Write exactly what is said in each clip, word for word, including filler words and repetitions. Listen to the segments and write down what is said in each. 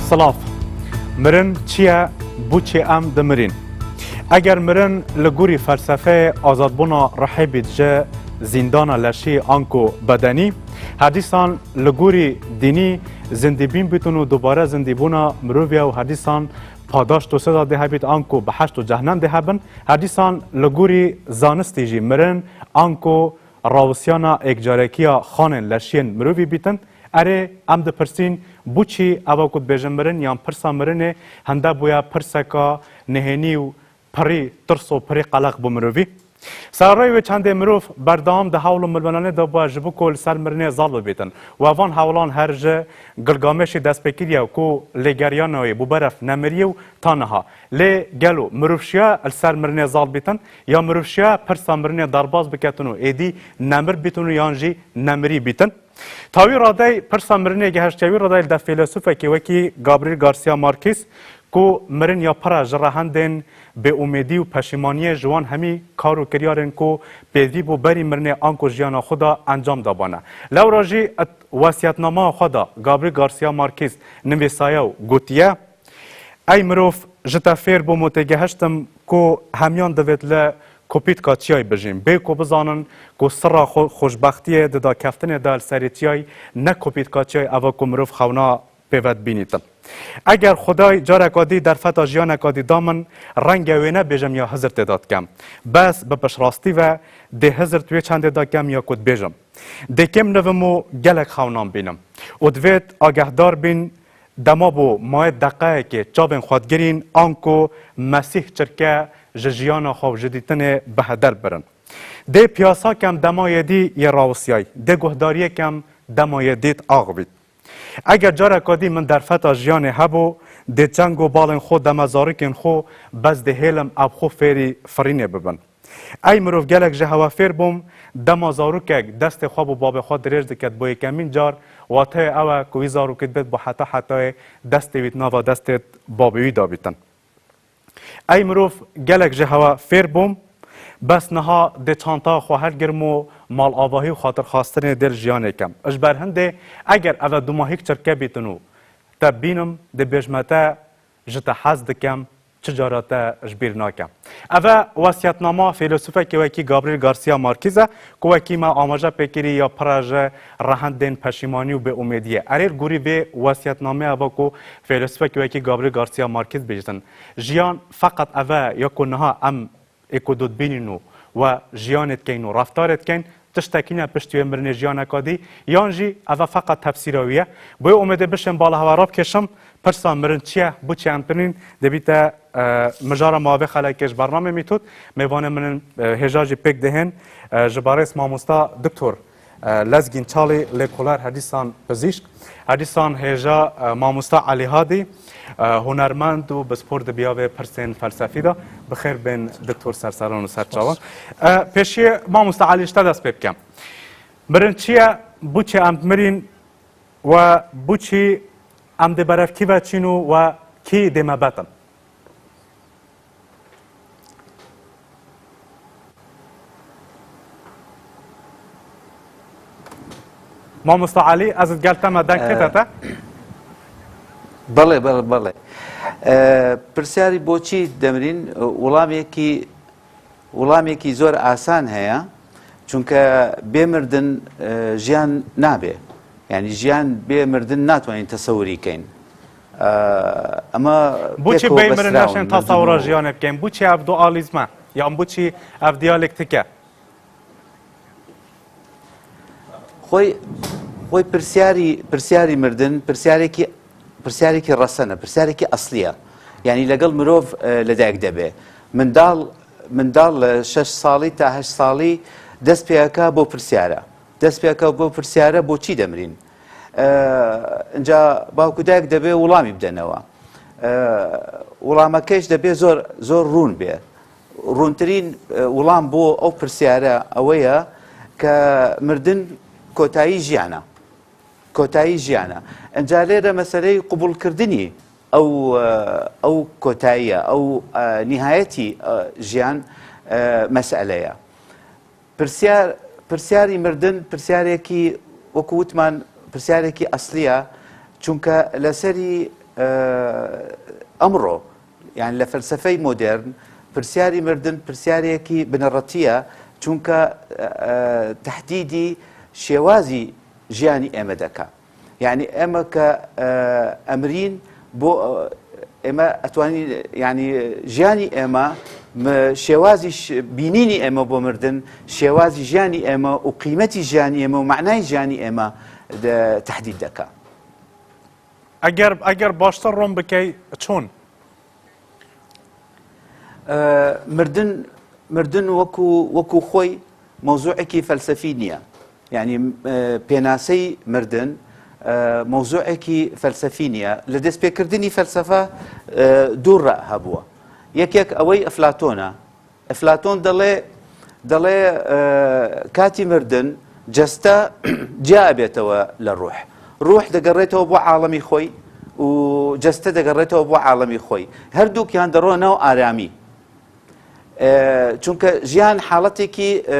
Silav. Mirin çi ye? Bo çi em dimirîn? Eger mirin li gorî felsefeyê azadbûna ruhê bît ji zîndana leşî anku bedenî, her dîsan li gorî dînî zindîbîn bîtin û dubare zindîbûna mirovî ye û her dîsan padaşt û seza dê hebît anku behişt û cehnem dê hebin, her dîsan li gorî zanistî jî mirin anku rawisiyana êkcarekiya xanên leşiyên mirovî bîtin. Erê, em dipirsîn, bo çi eva ku dibêjin mirin yan pirsa mirinê hinde bûye pirseka nehênî û pirî tirs û pirî qeleq bo mirovî? Serrayê wê çendê mirov berdewam di hewl û milmelanê de bûye ji bo ku li ser mirinê zal bibîtin. Û evan hewlan her ji Gilgamêşî dest pê kiriye ku lêgeriyana wê bû beref nemiriyê û ta niha. Lê gelo mirov şiya li ser mirinê zal bîtin, ya mirov şiya pirsa mirinê derbas biketin û êdî nemir bîtin û yan jî nemirî bîtin? Ta wî radey pirsa mirinê gehiştiye wî radey li de fêlesûfekî wekî Gabriel Garcia Marquez ku mirin ya pir e ji rehendên bêumêdî û peşîmaniyê ji wan hemî kar û kiryarên ku pêdivî bû berî mirinê anku jiyana xwe de encam dabane. Lewra jî di wesiyetnama xwe de Gabriel Garcia Marquez nivîsaye û gotiye, Ey mirov, ji te fêr bûm û têgehiştim ku hemiyan divêt li kopîtka çiyayî bijîn. Bê ku bizanin ku sirra xwe-, xweşbextiyê di dakeftinê de li serê çiyayî ne kopîtka çiyayî eva ku mirov xewna pê ve dibînîtin. Eger Xwedayê careka dî derfeta jiyaneka dî da min, renge wêne bêjim ya hizir tê de dikem. Bes bi piştrastî ve dê hizir di wê çendê de kem ya ku dibêjim. Dê kêm nivim û gelek xewnan bînim. Û divêt agehdar bîn, Dema bû mayê deqeyekê çavên xwe digirîn, anku Mesîh çirke ji jiyana xwe û ji dîtinê bi heder birin. Dê piyasa kem dema yê dî yê rawisiyay, dê guhdariyê kem dema yê dît axivît. Eger careka dî min derfeta jiyanê hebû, dê çeng û balên xwe dema zarokên xwe bes dê hêlim ev xwe fêrî firînê bibin. Ey mirov, gelek ji hewe fêr bûm, dema zarokek destê xwe bo babê xwe dirêj diket bo yekemîn car, wateyê ew e ku wî zarokê dibêt bo heta hetayê destê wî di nava destê babê wî de bîtin. Ey mirov, gelek ji hewe fêr bûm, bes niha dê çantaya xwe hilgirim û malavahî û xatirxwastinê dê li jiyanê kem. Ji ber hindê eger eve dumahîk çirke bîtin û te bînim, dê bêjme te ji te hez dikem, çi cara te ji bîr nakem. Ev e wesiyetnama fêlesûfekê wekî Gabriel Garcia Marquez e, ku wekî me amaje pê kirî ya pir e ji rehendên peşîmanî û bêumêdiyê. Erê, li gorî vê wesiyetnameyê eva ku fêlesûfekê wekî Gabriel Garcia Marquez bêjin, jiyan feqet ev e ya ku niha em ê ku dû dibînin û we jiyanê dikeyn û reftarê dikeyn, tiştekî ne piştî wê mirinê jiyaneka dî, yan jî eve feqet tefsîra wî ye. Boyê umêdê bişên bala hewe rabikêşim, pirsa mirin çi ye, bo çi em tinîn, dê bîte, e, mijara me vê xelekê ji bernamê Mîtût. Mêvanê min in, e, hêja jî pêk dihên, e, ji barês mamosta Doktor e, Lezgîn Çalî, lêkoler, her dîsan pizîşk, her dîsan hêja, e, mamosta Elî Hadî, e, hunermend û pispor dibiya vê pirsên felsefî de. Bi xêr bên Doktor Serseran û Serçavan. E, pêşiyê mamosta Elî, ji te dest pê bikem. Mirin çi ye? Bo çi em dimirîn? We bo çi em dê berev kî ve çîn û we kî dê me betin? Mamosta Elî, ez digel te me deng tête te. Belê, belê, belê. E, pirsyarî boçî demrîn, e, welamekî, welamekî zor asan heye. Çunke bê mirdin, e, jiyan nabe. Yani jiyan bê mirdin natwanîn tesewirî keyn. E, Ama boçî bê mirin neşên tasawura jiyanê bikeyn? Boçî ev dualîzm e? Yan boçî ev diyalektîk e? Xwey, xwey pirsyarî, pirsyarî mirdin, pirsyarêkî, pirsyarêkî resen e, pirsyarêkî eslî ye. Yanî legel mirov, e, li dayik debe. Mindal, mindal li şeş salî ta heşt salî dest pê eke bo pirsyar e. Dest pê eke bo pirsyar e, bo çî demirîn? E, inca bawk û dayik debe wilamî bide newe. E, wilamekê jî debe zor, zor rûn be. Rûntirîn, e, wilam bo ew pirsyare ew e ke mirdin kotayî jiyan e. Kotayî jiyan e. Inca lê re meseleyê qubûlkirdinî ew, e, ew kotayî ye, ew, e, nîhayetî, e, jiyan, e, mesele ye. Pirsyar, pirsyarî mirdin, pirsyarêkî, wekî witman, pirsyarêkî eslî ye. Çunke li serî ئەمڕۆ، یان لە فەلسەفەی مۆدێرن، پرسیاری مردن پرسیارێکی بنەڕەتیە، چونکە، ئە، تەهدیدی شێوازی ژیانی ئێمە دەکا. یعنی ئێمە کە، ئە، ئەمرین بۆ، ئە، ئێمە ئەتوانین، یعنی ژیانی ئێمە، م-، شێوازی ش-، بینینی ئێمە بۆ مردن، شێوازی ژیانی ئێمە و قیمەتی ژیانی ئێمە و معنای ژیانی ئێمە دە-، تەهدید دەکا. ئەگەر، ئەگەر باشتر ڕوون بکەی، چۆن؟ ئە، مردن، مردن وەکو، وەکو خۆی مەوزوعێکی فەلسەفی نییە. یعنی، ئە، پێناسەی مردن، ئە، مەوزوعێکی فەلسەفی نییە. لە دەستپێکردنی فەلسەفە، ئە، دوو ڕە هەبووە. یەکێک ئەوەی ئەفلاتۆنە. ئەفلاتۆن دەڵێ، دەڵێ، ئە، کاتی مردن جەستە جیا ئەبێتەوە لە ڕوح. ڕوح دەگەڕێتەوە بۆ عاڵەمی خۆی و جەستە دەگەڕێتەوە بۆ عاڵەمی خۆی. هەردووکیان دەڕۆ ناو ئارامی. ئە، چونکە ژیان حاڵەتێکی، ئە،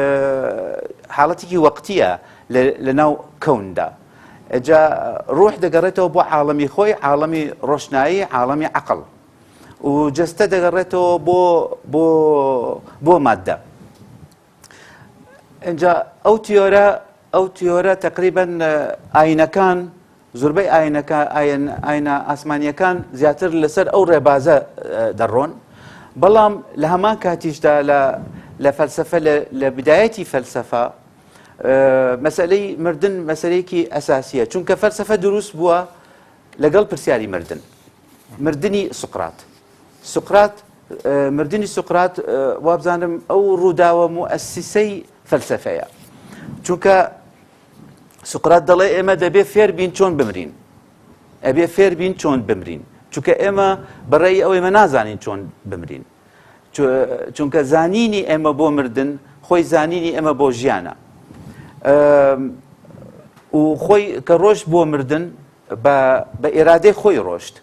حاڵەتێکی وەقتیە لە، لە ناو کەوندا. ئەجا ڕوح دەگەڕێتەوە بۆ عاڵەمی خۆی، عاڵەمی ڕۆشنایی، عاڵەمی عەقڵ. و جەستە دەگەڕێتەوە بۆ، بۆ، بۆ مادە. ئینجا ئەو تیۆرە، ئەو تیۆرە تەقریبەن، ئە، ئاینەکان، زۆربەی ئاینەکە-، ئاین-، ئاینە ئاسمانیەکان زیاتر لەسەر ئەو ڕێبازە، ئە، دەڕۆن. بەڵام لە هەمان کاتیشدا لە، لە فەلسەفە، لە، لە بدایەتی فەلسەفە، ئە، مەسەلەی مردن مەسەلەیەکی ئەساسیە. چونکە فەلسەفە دروست بووە لەگەڵ پرسیاری مردن. مردنی سوقرات. سوقرات، ئە، مردنی سوقرات، ئە، وابزانم ئەو ڕووداوە موئەسیسەی فەلسەفەیە. چونکە سوقرات دەڵێ ئێمە دەبێ فێر بین چۆن بمرین. ئەبێ فێر بین چۆن بمرین. چونکە ئێمە بەڕێی ئەو ئێمە نازانین چۆن بمرین. چو-، چونکە زانینی ئێمە بۆ مردن، خۆی زانینی ئێمە بۆ ژیانە. ئەم، و خۆی کە ڕۆشت بۆ مردن، بە، بە ئێرادەی خۆی ڕۆشت.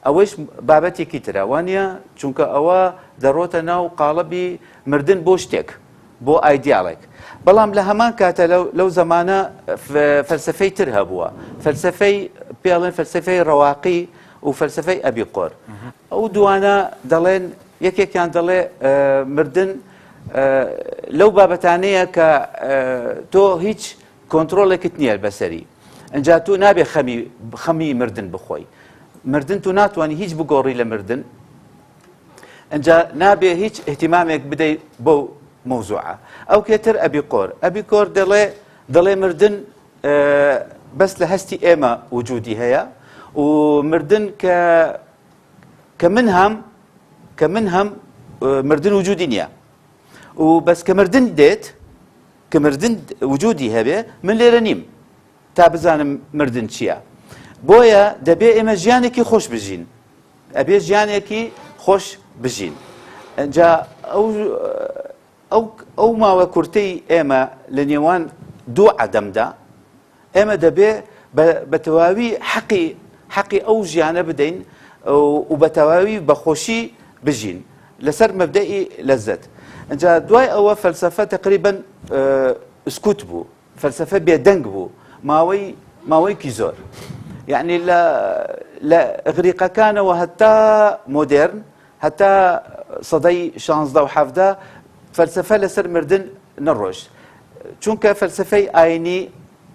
ئەوەیش بابەتێکی ترە، وانە؟ چونکە ئەوە دەڕۆتە ناو قاڵبی مردن بۆ شتێک، بۆ ئایدیاڵێک. بەڵام لە هەمان کاتە لەو، لەو زەمانە ف-، فەلسەفەی تر هەبووە. فەلسەفەی، پێڵێن فەلسەفەی ڕەواقی و فەلسەفەی ئەبیقۆر. ئەو دوانە دەڵێن، یەکێکیان دەڵێ، ئە، مردن، ئە، لەو بابەتانەیە کە، ئە، تۆ هیچ کۆنترۆلێکت نییە بەسەری. ئەجا تو نابێ خەمی، خەمی مردن بخۆی. مردن تو ناتوانی هیچ بگۆڕی لە مردن. ئەجا نابێ هیچ اهتمامێک بدەی بەو مەوزوعە. ئەو کێتر ئەبیقۆر. ئەبیقۆر دەڵێ، دەڵێ مردن، ئە، بەس لە هەستی ئێمە وجودی هەیە و مردن کە، کە من هەم، کە من هەم، ئە، مردن وجودی نییە. و بەس کە مردن دێت، کە مردن وجودی هەبێ، من لێرە نیم تا بزانم مردن چییە. بۆیە دەبێ ئێمە ژیانێکی خۆش بژین. ئەبێ ژیانێکی خۆش بژین. ئەجا ئەو، ئەو، ئەو ماوە کورتەی ئێمە لە نێوان دوو عەدەمدا، ئێمە دەبێ بە، بە تەواوی حەقی، حەقی ئەو ژیانە بدەین و، و بە تەواوی بە خۆشی بژین لەسەر مەبدەئی لەزەت. ئەجا دوای ئەوە فەلسەفە تەقریبەن، ئە، سکوت بوو. فەلسەفە بێدەنگ بوو. ماوەی، ماوەیەکی زۆر. یعنی لە، لە ئیغریقەکانەوە هەتا مۆدێرن، هەتا سەدەی شانزدە و حەڤدە فەلسەفە لەسەر مردن نەڕۆشت. چونکە فەلسەفەی ئاینی،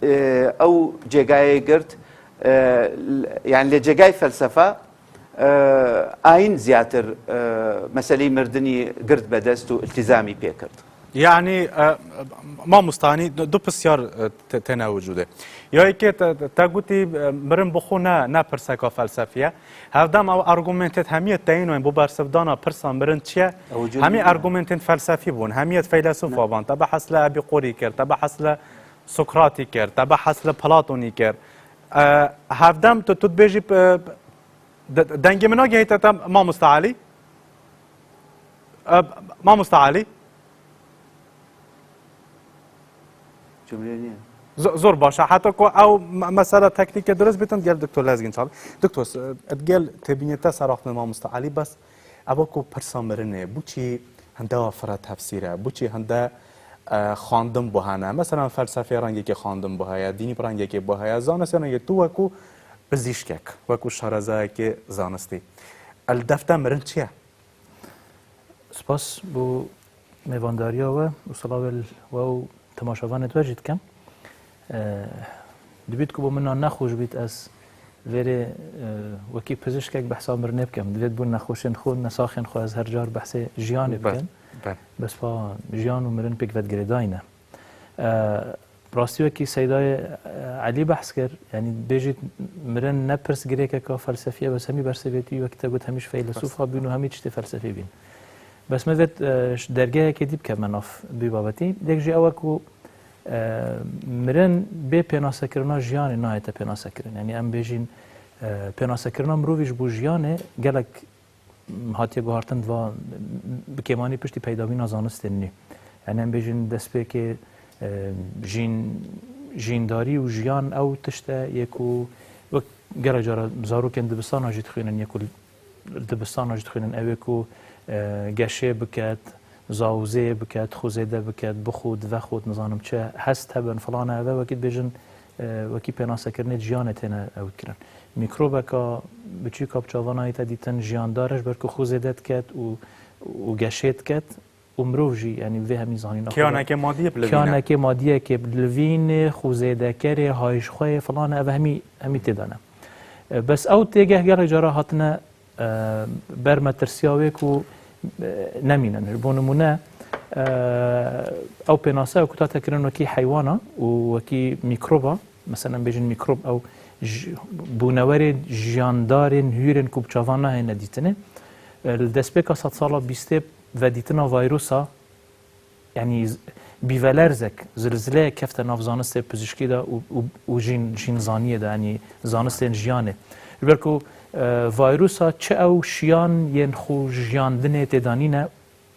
ئە، ئەو جێگایەی گرت، ئە، یان لە جێگای فەلسەفە، ئە، ئاین زیاتر، ئە، مەسەلەی مردنی گرت بەدەست و التیزامی پێکرد. یعنی، ئە، مامۆستا، هەنی دو، دو پرسیار، ئە، ت-، têne wicûdê. Ya yekê te, te gotî, ئە، mirin bi xwe ne, ne pirseka felsefî ye. Hevdem ew argumentêt hemiyê teyîn wên bo bersivdana pirsa mirin çi ye? Hemî argumentên felsefî bûn, hemiyê feylesûfa ban. Te behs li Epîqorî kir, te behs li Sokratî kir, te behs li Platonî kir. Ee, hevdem tu, tu dibêjî, e, de-, dengê min nagehîte te, Mamoste Elî? E, Mamoste Elî? Cumlê niye? Zo-, zor baş e. Heta ku ew me-, mesela teknîke dirust bitin, gel Doktor Lezgîn çal. Doktor, e, gel têbînê te ser axtine Mamoste Elî, bes eva ku pirsa mirinê, bu çi hende fira tefsîr e, bu çi hende, e, xandin bu hene. Mesela felsefê rengekê xandin bu heye, dînî bi rengekê bu heye, zanistê rengekê tu weku Pizîşkek, wekû şarezayekê zanistî, li def te mirin çi ye? Spas bo mêvandariya we û silavê li we û temaşevanê we jî dikim. E, dibît ku bo min nexweş bît ez vêrê, e, wekî pizîşkek behsa mirinê bikim. Divêt bo nexweşên xwe, nesaxên xwe ez her car behsê jiyanê Be-, bikim. be. Bes pa jiyan û mirin pêk ve girêdayî ne. E, Rastî wekî Seydayê, e, Elî behs kir, yanî bêjît mirin ne pirsgirêkeka felsefî ye, bes hemî bersivêtî wekî te got hemî ji feylesûfa bîn û hemî tiştê felsefî bîn. Bes me vêt, e, ji dergehekê dî bikevme nav vî babetî. Yek jî ew e ku, e, mirin bê pênasekirina jiyanê nayête pênasekirin. Yanî em bêjîn, e, pênasekirina mirovî ji bo jiyanê gelek hatiye guhartin va bi kêmanî piştî peydabîna zanistên nû. Yanî em bêjin destpêkê, e, jîn-, jîndarî û jiyan ew tişt e yê ku wek gelek cara zarokên dibistana jî dixwînin, yê ku dibistana jî dixwînin, ew ê ku, e, geşê biket, zawzê biket, xwe zêde biket, bixwit, vexwit, nizanim çi, hest hebin, filan e, ev e, wekî dibêjin, e, wekî pênasekirinê jiyanê têne ew kirin. Mîkrobeka biçûka bi çavanayî te dîtin jiyandar e, ji ber ku xwe zêde diket û, û geşê diket û mirov jî, yanî vê hemî zanîna xwe de. Kiyaneke madî ye bi livîne. Kiyaneke madiyekê bi livînê, xwe zêdekerê, hayîşxweyê, filan e, ev hemî, hemî têdane. E, bes ew têgeh gelek cara hatine e, ber metirsiya wê ku, e, nemînin. Ji bo nimûne, e, ew pênase ku tate kirin wekî heywana û wekî mîkroba, mesela em bêjin mîkrob, ew ji, bûnewerê jiyandarên hûrên ku bi çavan nahêne dîtinê. E, li destpêka sedsala bîstê vedîtina vayrusa, yanî z-, bîvelerzek, zilzileyek kefte nav zanistê pizîşkî de û, û, û jîn-, jînzaniyê de, yanî zanistên jiyanê. Ji ber ku, e, vayrusa çi ew şiyan yên xwe jiyandinê têda nîne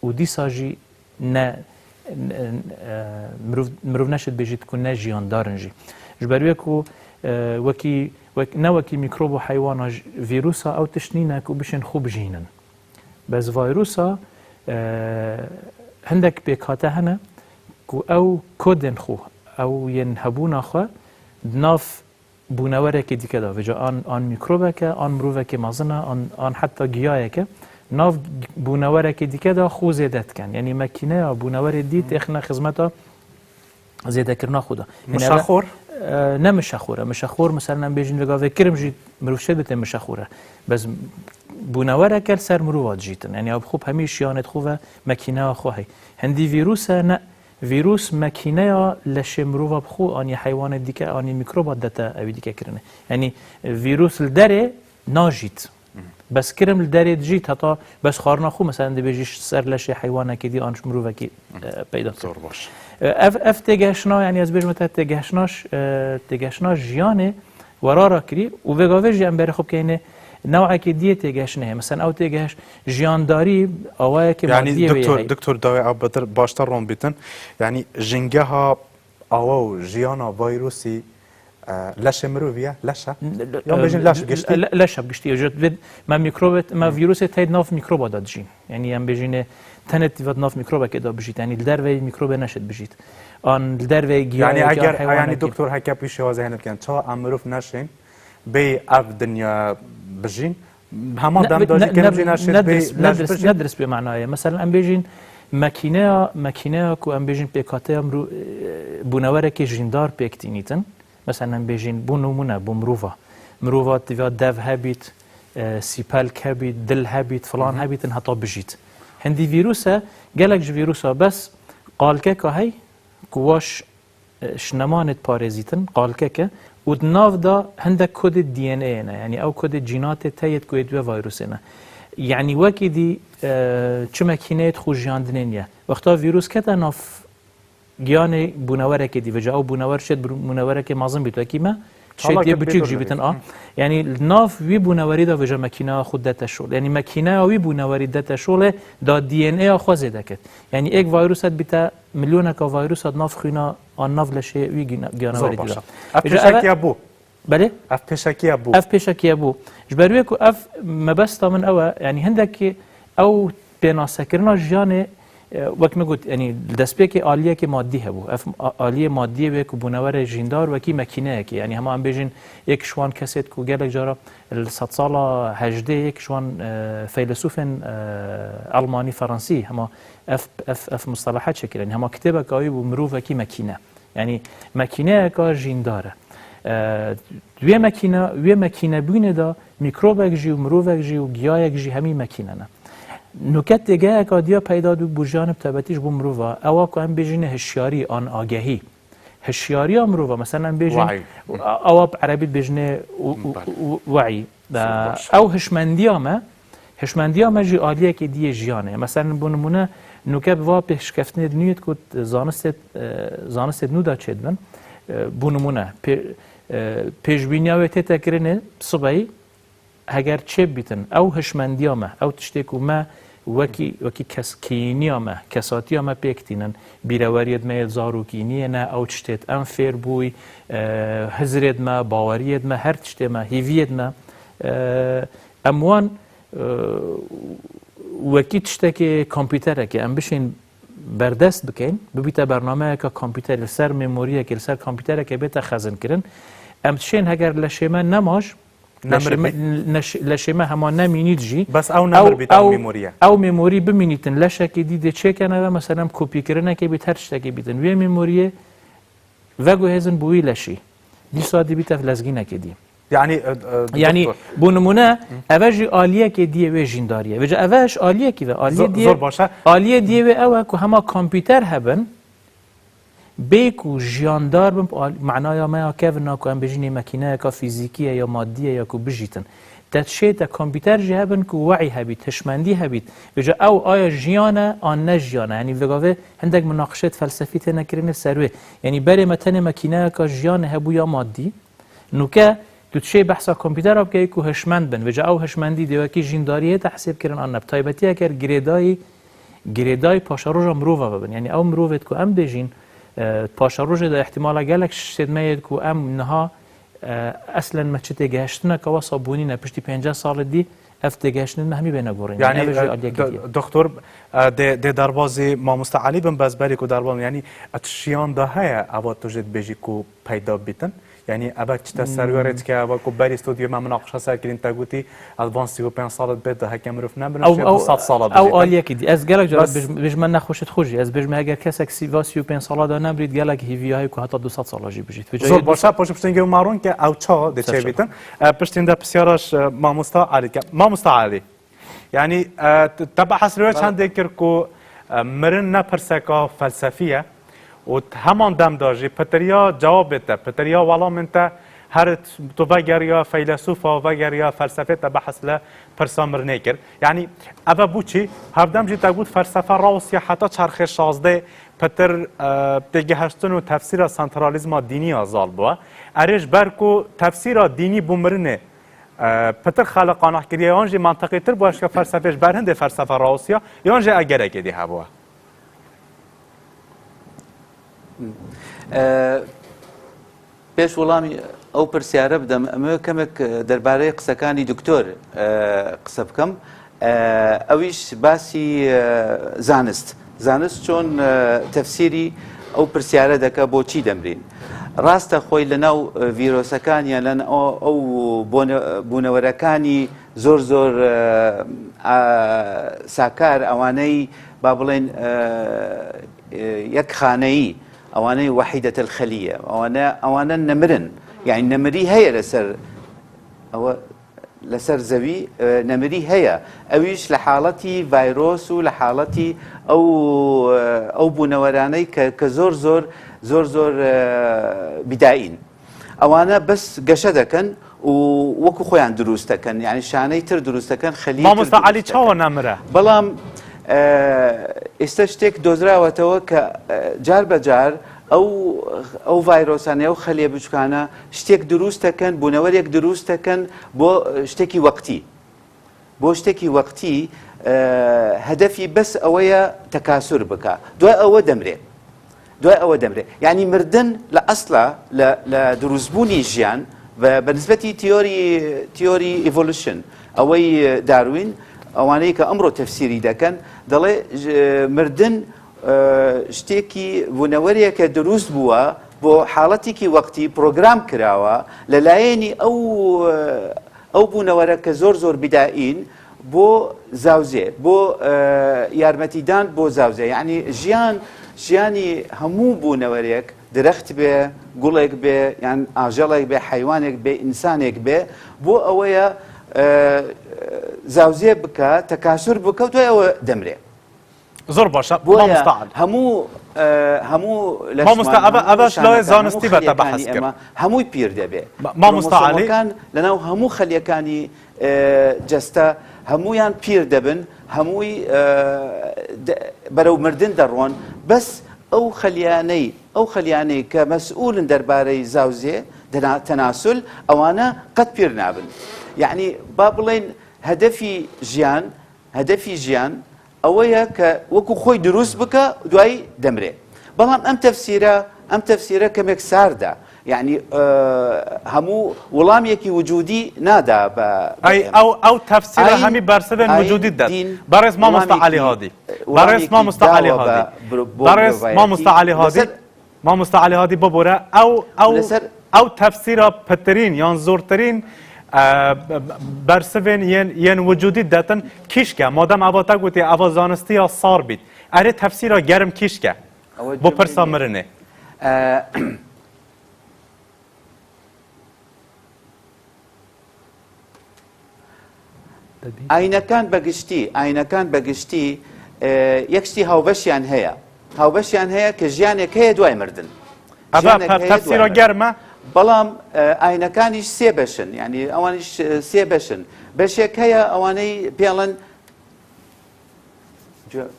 û dîsa jî ne, ne, e, mirov, mirov neşit bêjît ku ne jiyandar in jî. Ji ber wê ku, e, wekî, wek-, ne wekî mîkrob û heywana j-, vîrusa ew tişt nîne ku bişên xwe bijînin. Bes vayrusa, e, hindek pêkhate hene ku ew kodên xwe, ew yên hebûna xwe di nav bûnewerekê dîke de, vêca an, an mîkrobek e, an mirovekê mezin e, an, an heta giyayek e, nav bûnewerekê dîke de xwe zêde dikin. Yanî mekîneya bûnewerê dî têxine xizmeta zêdekirina xwe de. Yanî Mişaxor? E, ne mişaxor e. Mişaxor, mesela, em bêjin vêga vê kirim jî mirov şêt bite mişaxor e. Bes bûnewereke li ser mirova dijîtin. Yanî ew bi xwe bi hemî şiyanê xwe ve mekîneya xwe heye. Hindî vîrus e, ne. Vîrus mekîneya leşê mirova bi xwe an yê heywanê dîke, an yê mîkroba dete ewî dîke kirine. Yanî vîrus li derê najît. Bes kirim li derê dijît, heta bes xwarina xwe, mesela, dibêjî ji ser leşê heywanekê dî an ji mirovekî, e, peyda dike. Zor baş. E, ev, ev têgehişna, yanî ez bêjim te têgehişna ş-, e, têgehişna jiyanê werara kirî û vêga vê jî em berê xwe bikeyne newekê diyê têgehişnê heye. Mesela ew têgehiş jiyandarî awayekê Yanî madiyê wê doktor, heye. Doktor dawê ew betir baştir ron bîtin. Yanî jingeha awa û jiyana vayrusî, e, leşê mirovî ye, leş e? N-, l-, Yan bêjin e, leş l-, giştî? le-, leş e giştî. Ji vê me mîkrobê, me vîrusê tey di nav mîkroba de dijîn. Yanî em bêjînê tenê tîve di nav mîkrobekê de bijît. Yanî li derveyî mîkrobê neşit bijît. An li derveyî Yanî giyayekê, an eger, heywanekê. Yanî doktor heke pîşe wazê hene bikin, çawa em mirov neşên, bê ev dinya bijîn, hema Ne, dem de ne, jî ne, kirim jî neşên ne bê dirist, ne leş dirist, bijîn? Ne dirist bê manayê. Mesela em bêjîn mekîneya, mekîneya ku em bêjîn pêkhateya mirû-, e, bûnewerekê jîndar pêk tînîtin. Mesela em bêjîn, bo nimûne, bo mirova. Mirova divya dev hebît, e, sîpelk hebît, dil hebît, filan hebîtin heta bijît. Hindî vîrus e, gelek ji vîrusa bes qalkeka hey ku waş, e, şinemanê diparêzîtin, qalkek e û di nav de hindek kodê D N A yê ne. Yanî ew kodê cînatê te yê ku yê di wê vayrusê ne. Yanî wekî dî, e, çi mekîneyê di xwe jiyandinê niye. Wexta vîrus kete nav giyanê bûnewerekê dî, vêca ew bûnewer şêt bûnewerekê mezin bît, wekî me, şêt yê biçûk jî bîtin a. Yanî li nav wî bûnewerî de vêca mekîneya xwe dete şol. Yanî mekîneya wî bûnewerî dete şolê da D N A ya xwe zêde ket. Yanî êk vayrusa dibîte milyoneka vayrusa di nav xwîna an nav leşê wî gîna-, giyanewerî dî de. Ev pêşekiya bû. Belê? Ev pêşekiya bû. Ev pêşekiya bû. Ji ber wê ku ev mebesta min ew e, yanî hindekî ew pênasekirina jiyanê E, wek me got, yanî li destpêkê aliyekê madî hebû. Ev a-, aliyê madiyê wê ku bûnewerê jîndar wekî mekîneyekê. Yanî hema em bêjin yek ji wan kesêt ku gelek cara li sedsala hejdê yek ji wan, e, feylesûfên, e, Elmanî, Fransî, hema ev, ev, ev mustalaha çêkir. Yanî hema kitêbeka wî bû mirovekî mekîne. Yanî mekîneyeka jîndar e. E, wê mekîne, wê mekînebûnê de mîkrobek jî û mirovek jî û giyayek jî hemî mekîne ne. Nûke têgeheka diya peyda dû bo jiyanê bi taybetî ji bo mirova, ewa ku em bêjîne hişyarî an agehî. Hişyariya mirova, mesela em bêjin, We'î. a-, ewa bi erebî dibêjinê u-, u-, Belê. u-, we'î. Zor baş. Ew hişmendiya me, hişmendiya me jî aliyekê diyê jiyanê. Mesela bo nimûne nûke bi va pêşkeftinê di nû yê ku zanistê, e, zanistê nû de çêdibin, e, bo nimûne pê-, e, pêşbîniya wê tête kirinê sibeyî, heger çêbibîtin, ew hişmendiya me, ew tiştê ku me wekî, wekî kes-, kîniya me, kesatiya me pêk tînin, bîreweriyêd me yê zarokîniyê ne, ew tiştêd em fêr bûy, e, hizrêd me, baweriyêd me, her tiştê me, hîviyêd me, e, em wan, e, wekî tiştekê kompîterekê em bişên berdest bikeyn, bibîte bernameyeka kompîterê, li ser memoriyekê, li ser kompîterekê bête xezinkirin. Em dişên heger leşê me nema jî, Nemir leşê me, bî. neş-, leşê me hema nemînît jî. Bes ew nemir bît, ew ew, memoriye. Ew memorî bimînîtin, leşekê dî dê çêkene ve, mesela kopîkirinekê bît, her tiştekê bîtin. Wê memoriyê veguhêzin bo wî leşî. Dîsa dî bîte lezgînekê dî. Yanî, e, e, Yanî, doktor. bo nimûne, eve jî aliyekê diyê wê jîndariyê. Vêca eve ji aliyekî ve, aliyê Zor, diyê, zor baş e. aliyê diyê wê ew e ku hema kompîter hebin, bê ku jiyandar bin, al-, manaya me ya kevin a ku em bêjin ê mekîneyeka fîzîkî ye ya madî ye ya ku bijîtin. Te dişê te kompîter jî hebin ku we'î hebît, hişmendî hebît. Vêca ew aya jiyan e, an ne jiyan e. Yanî vê gavê hindek munaqişêt felsefî têne kirinê ser wê. Yanî berê me tenê mekîneyeka jiyanê hebû ya madî. Nûke tu dişê behsa kompîtera bikeyî ku hişmend bin. Vêca ew hişmendî dê wekî jîndariyê te hesêb kirin an ne. Bi taybetî eger girêdayî, girêdayî paşeroja mirova bibin. Yanî ew mirovêd ku em bêjîn, e, paşerojê de îhtimala gelek şişêd me yêd ku em niha, e, eslen me çi têgehiştineke wesa bûnî ne. Piştî pênceh salê dî ev têgehiştinên me hemî bêne gorîn. Yanî, Ev jî e, aliyekî do-, diye. doktor, e, dê, dê derbazî mamoste Elî bin, bes berî ku derbazî, yanî, e, tişiyan de heye, eva tu jê dibêjî ku peyda bîtin? Yanî, eve çi te ser wê rê Hmm. dike, eva ku berî stûdyoyê me munaqişa ser kirîn, te gotî, ez van sî û pênc sala dibê de heke mirov nemirin, Ew, şêt ew, du sed sala ew dijîtin. aliyekî dî. Ez gelek cara Bes bêj-, bêjme nexweşit xwe jî. Ez bêjme eger kesek sî-, va sî û pênc sala de nemrît, gelek hîviya heye ku heta du sed sala jî bijît. Vêca Zor yê du baş e, sed poşu piştengê û marûn ke ew ça dê Ser çêbîtin. E, piştîn de pisyara ji, e, mamosta Elî ke. Mamosta Elî. Yanî, e, t-, te behs li wê Bela. çendê kir ku, e, mirin ne pirseka felsefî ye û t-, heman dem de jî pitiriya cewabê te, pitiriya welamên te her t-, tu vegeriya feylesûfa, vegeriya felsefê te behs li pirsa mirinê kir. Yanî, ev e bo çi? Hevdem jî te got felsefe rawsiya heta çarxê şazdeh pitir, e, têgihiştin û tefsîra sentralîzma dînî ya zal bû. Erê ji ber ku tefsîra dînî bo mirinê e, pitir xelê qanehkiriye, yan jî menteqîtir bû, eşke felsefê ji ber hindê felsefe rawsiya, yan jî egerekê dî hebû? E, pêş welamî ew pirsyare bidem, em ê kemek, e, derbarê qisekanî doktor, e, qise bikim. E, ewîş basî, e, zanist. Zanist çon, e, tefsîrî ew pirsyare deke, bo çî demrîn? Rast e, xwey li nav, e, vîrosekan yan li nav ew bûne-, bûnewerekanî zor zor, e, a, sakar, ewaney, ba bilên, e, e, yek xaneyî, ewaney wehîdetel xelî ye. Ewane, ewane nemirin. Yanî nemirî heye li ser, ewe li ser zewî, e, nemirî heye. Ewîş li haletî vayros û li haletî ew, e, ew bûneweraney ke, ke zor zor, zor zor, e, bîdayîn. Ewane bes geşe dekin û wekî xweyan dirûst dekin. Yanî şaney tir dirûst dekin, xeliyê tir Mamosta dirûst Elî çawa dekin. nemire? Belam, e, êste ştêk dozrawetewe ke, e, car be car ew, ew vayrosan, ew xeliyê biçûkane ştêk dirûst dekin, bûnewerêk dirûst dekin bo, e, ştekî weqtî. Bo ştekî weqtî, e, hedefî bes ewe ye tekasur bike. Duay ewe demrê. Duay ewe demrê. Yanî mirdin li esla, li, li dirûstbûnî jiyan ve bi nisbetî teorî, teorî evolution, ewey Darwin, ئەوانەی کە ئەمڕۆ تەفسیری دەکەن، دەڵێ، ژ-، مردن، ئە، شتێکی بوونەوەرێکە دروست بووە، بۆ حاڵەتێکی وەقتی پرۆگرام کراوە لە لایەنی ئەو، ئە، ئەو بوونەوەرە کە زۆر زۆر بدائین بۆ زاوزێ، بۆ، ئە، یارمەتیدان بۆ زاوزێ. یعنی ژیان، ژیانی هەموو بوونەوەرێک، درەخت بێ، گوڵێک بێ، یان ئاژەڵێک بێ، حەیوانێک بێ، ئینسانێک بێ، بۆ ئەوەیە، ئە، زاوزێ بکە، تەکاسور بکە و دوای ئەوە دەمرێ. زۆر باشە. بۆیە مامۆستا عەلی. هەموو، ئە، هەموو لەشمان، مامۆستا، ئەوە، هەموو ئەوەش لای شانەکان، زانستی هەموو بە خەلیەکانی تەبەحەز کرد. ئێمە هەمووی پیر دەبێ. ما-، مامۆستا عەلی. کرۆمۆسۆمەکان لەناو هەموو خەلیەکانی، ئە، جەستە هەموویان پیر دەبن، هەمووی، ئە، دە-، بەرەو مردن دەڕۆن. بەس ئەو خەلیانەی، ئەو خەلیانەی کە مەسئولن دەربارەی زاوزێ، دەنا-، تەناسول، ئەوانە قەت پیر نابن. یعنی با بڵێن هەدەفی ژیان، هەدەفی ژیان ئەوەیە کە وەکو خۆی دروست بکە، دوایی دەمرێ. بەڵام ئەم تەفسیرە، ئەم تەفسیرە کەمێک ساردە. یعنی، ئە، هەموو وەڵامێکی وجودی نادا بە، بە ئەی ئێمە. ئەو، ئەو تەفسیرە ئاین، هەمی بەرسەبێن ئاین، وجودی دەت. دین، بەڕێز مامۆستا وەڵامێکی، عەلی هادی. بەڕێز وەڵامێکی مامۆستا عەلی داوە هادی. بە، بر-، بۆ بەڕێز مرۆڤایەتی. مامۆستا عەلی هادی. لەسەر مامۆستا عەلی هادی ببورە، ئەو، ئەو، لەسەر ئەو تەفسیرە پترین یان زۆرترین، ئە، ب-، ب-، بەرسڤێن یەن، یەن وجودی دەتن کیشکە. مادەم ئەوە تە گوتی، ئەوە زانستیە سار بیت. ئەرێ تەفسیرە گەرم کیشکە. ئەوە بۆ جملەی پرسا نییە. مرنێ. ئە، ئاینەکان بە گشتی، ئاینەکان بە گشتی، ئێ، یەک شتی هاوبەشیان هەیە. هاوبەشیان هەیە کە ژیانێک هەیە دوای مردن. ئەبا ژیانێک پە-، هەیە تەفسیرە دوای مردن. گەرمە. بەڵام، ئێ، ئاینەکانیش سێ بەشن، یعنی ئەوانیش، ئێ، سێ بەشن. بەشێک هەیە ئەوانەی پێڵن جا-،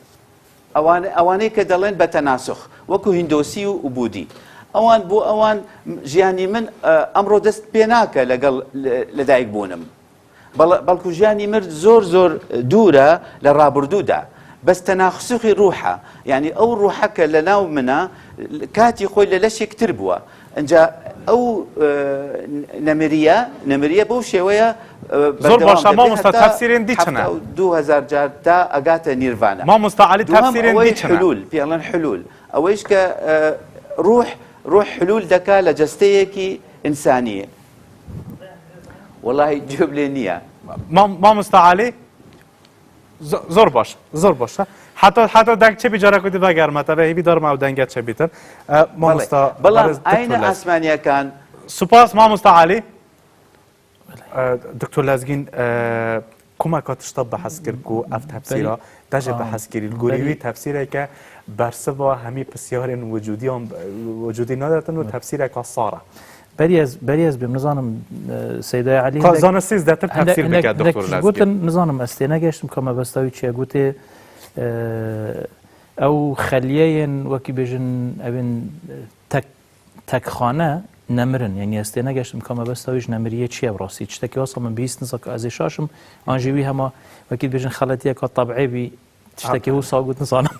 ئەوان-، ئەوانەی کە دەڵێن بە تەناسوخ، وەکو هیندۆسی و، و بودی. ئەوان بۆ ئەوان ژیانی من، ئە، ئەمڕۆ دەست پێ ناکە لەگەڵ لە-، لەدایک بوونم. بەڵ-، بەڵکو ژیانی مرد زۆر زۆر دوورە لە ڕابردوودا. بەس تەناسوخی ڕوحە. یعنی ئەو ڕوحە کە لە ناو منە، کاتی خۆی لە لەشێک تر بووە. ئەنجا ئەو، ئە، نەمریە، نەمریە بەو شێوەیە، ئە، زۆر بەردەوام باشە، دەبێ مامۆستا، هەتا تەفسیرێن دی چنە؟ هەفتا و دوو هەزار جار تا ئەگاتە نیرڤانا. مامۆستا عەلی، دووەم تەفسیرێن ئەوەی دی چنە؟ حلول، پێڵن حلول. ئەوەیش کە، ئە، ڕوح، ڕوح حلول دەکا لە جەستەیەکی ئینسانیە. وەڵاهی جوێب لێ نییە. مام-، مامۆستا عەلی؟ ز-، زۆر باش، زۆر باشە. حتا، حتا دەنگ چێ بیجارە کوتی بەگەرمە، تەبە هیوی دارم ئەو دەنگە چێ بیتر. ئە، بەڵێ. مامۆستا بەڵام بەڕێز دکتۆر ئاینە لەزگین. ئاسمانیەکان. سوپاس مامۆستا عەلی. ئە، دکتۆر لەزگین، ئە، کۆمەکە تشتا بەحەز کرد کو ئەف تەفسیرە بەری-، دەژێ آه، بەحەز کری. بەری-، گوریوی تەفسیرێکە بەرسڤە هەمی پرسیارێن وجودیان، وجودی نادەتن و تەفسیرێکە سارە. بەری ئەز، بەری ئەز بێم، نزانم، ئە، سەیدای عەلی کا هەندێک، زانە سێزدە تر هەندێک، تەفسیر هەندێک، بکە، هەندێک دکتۆر تیش لەزگین. گوتن، نزانم ئەستێ نەگەشتم کە مەبەستاوی چیە گوتێ، ئە، ئەو خەلیەیەن وەکی بێژن ئەوێن، ئە، تەک-، تەکخانە نەمرن. یعنی ئەستێ نەگەشتم کە مەبەستاویش نەمریە چیە بڕاستی. چتەکی وەسە من بیست نزا کە ئەزێ شاشم، ئان ژی وی هەما وەکی بێژن خەلەتیە کە تەبعێ بی تشتێکی ئەم. وسا گوت، نزانم.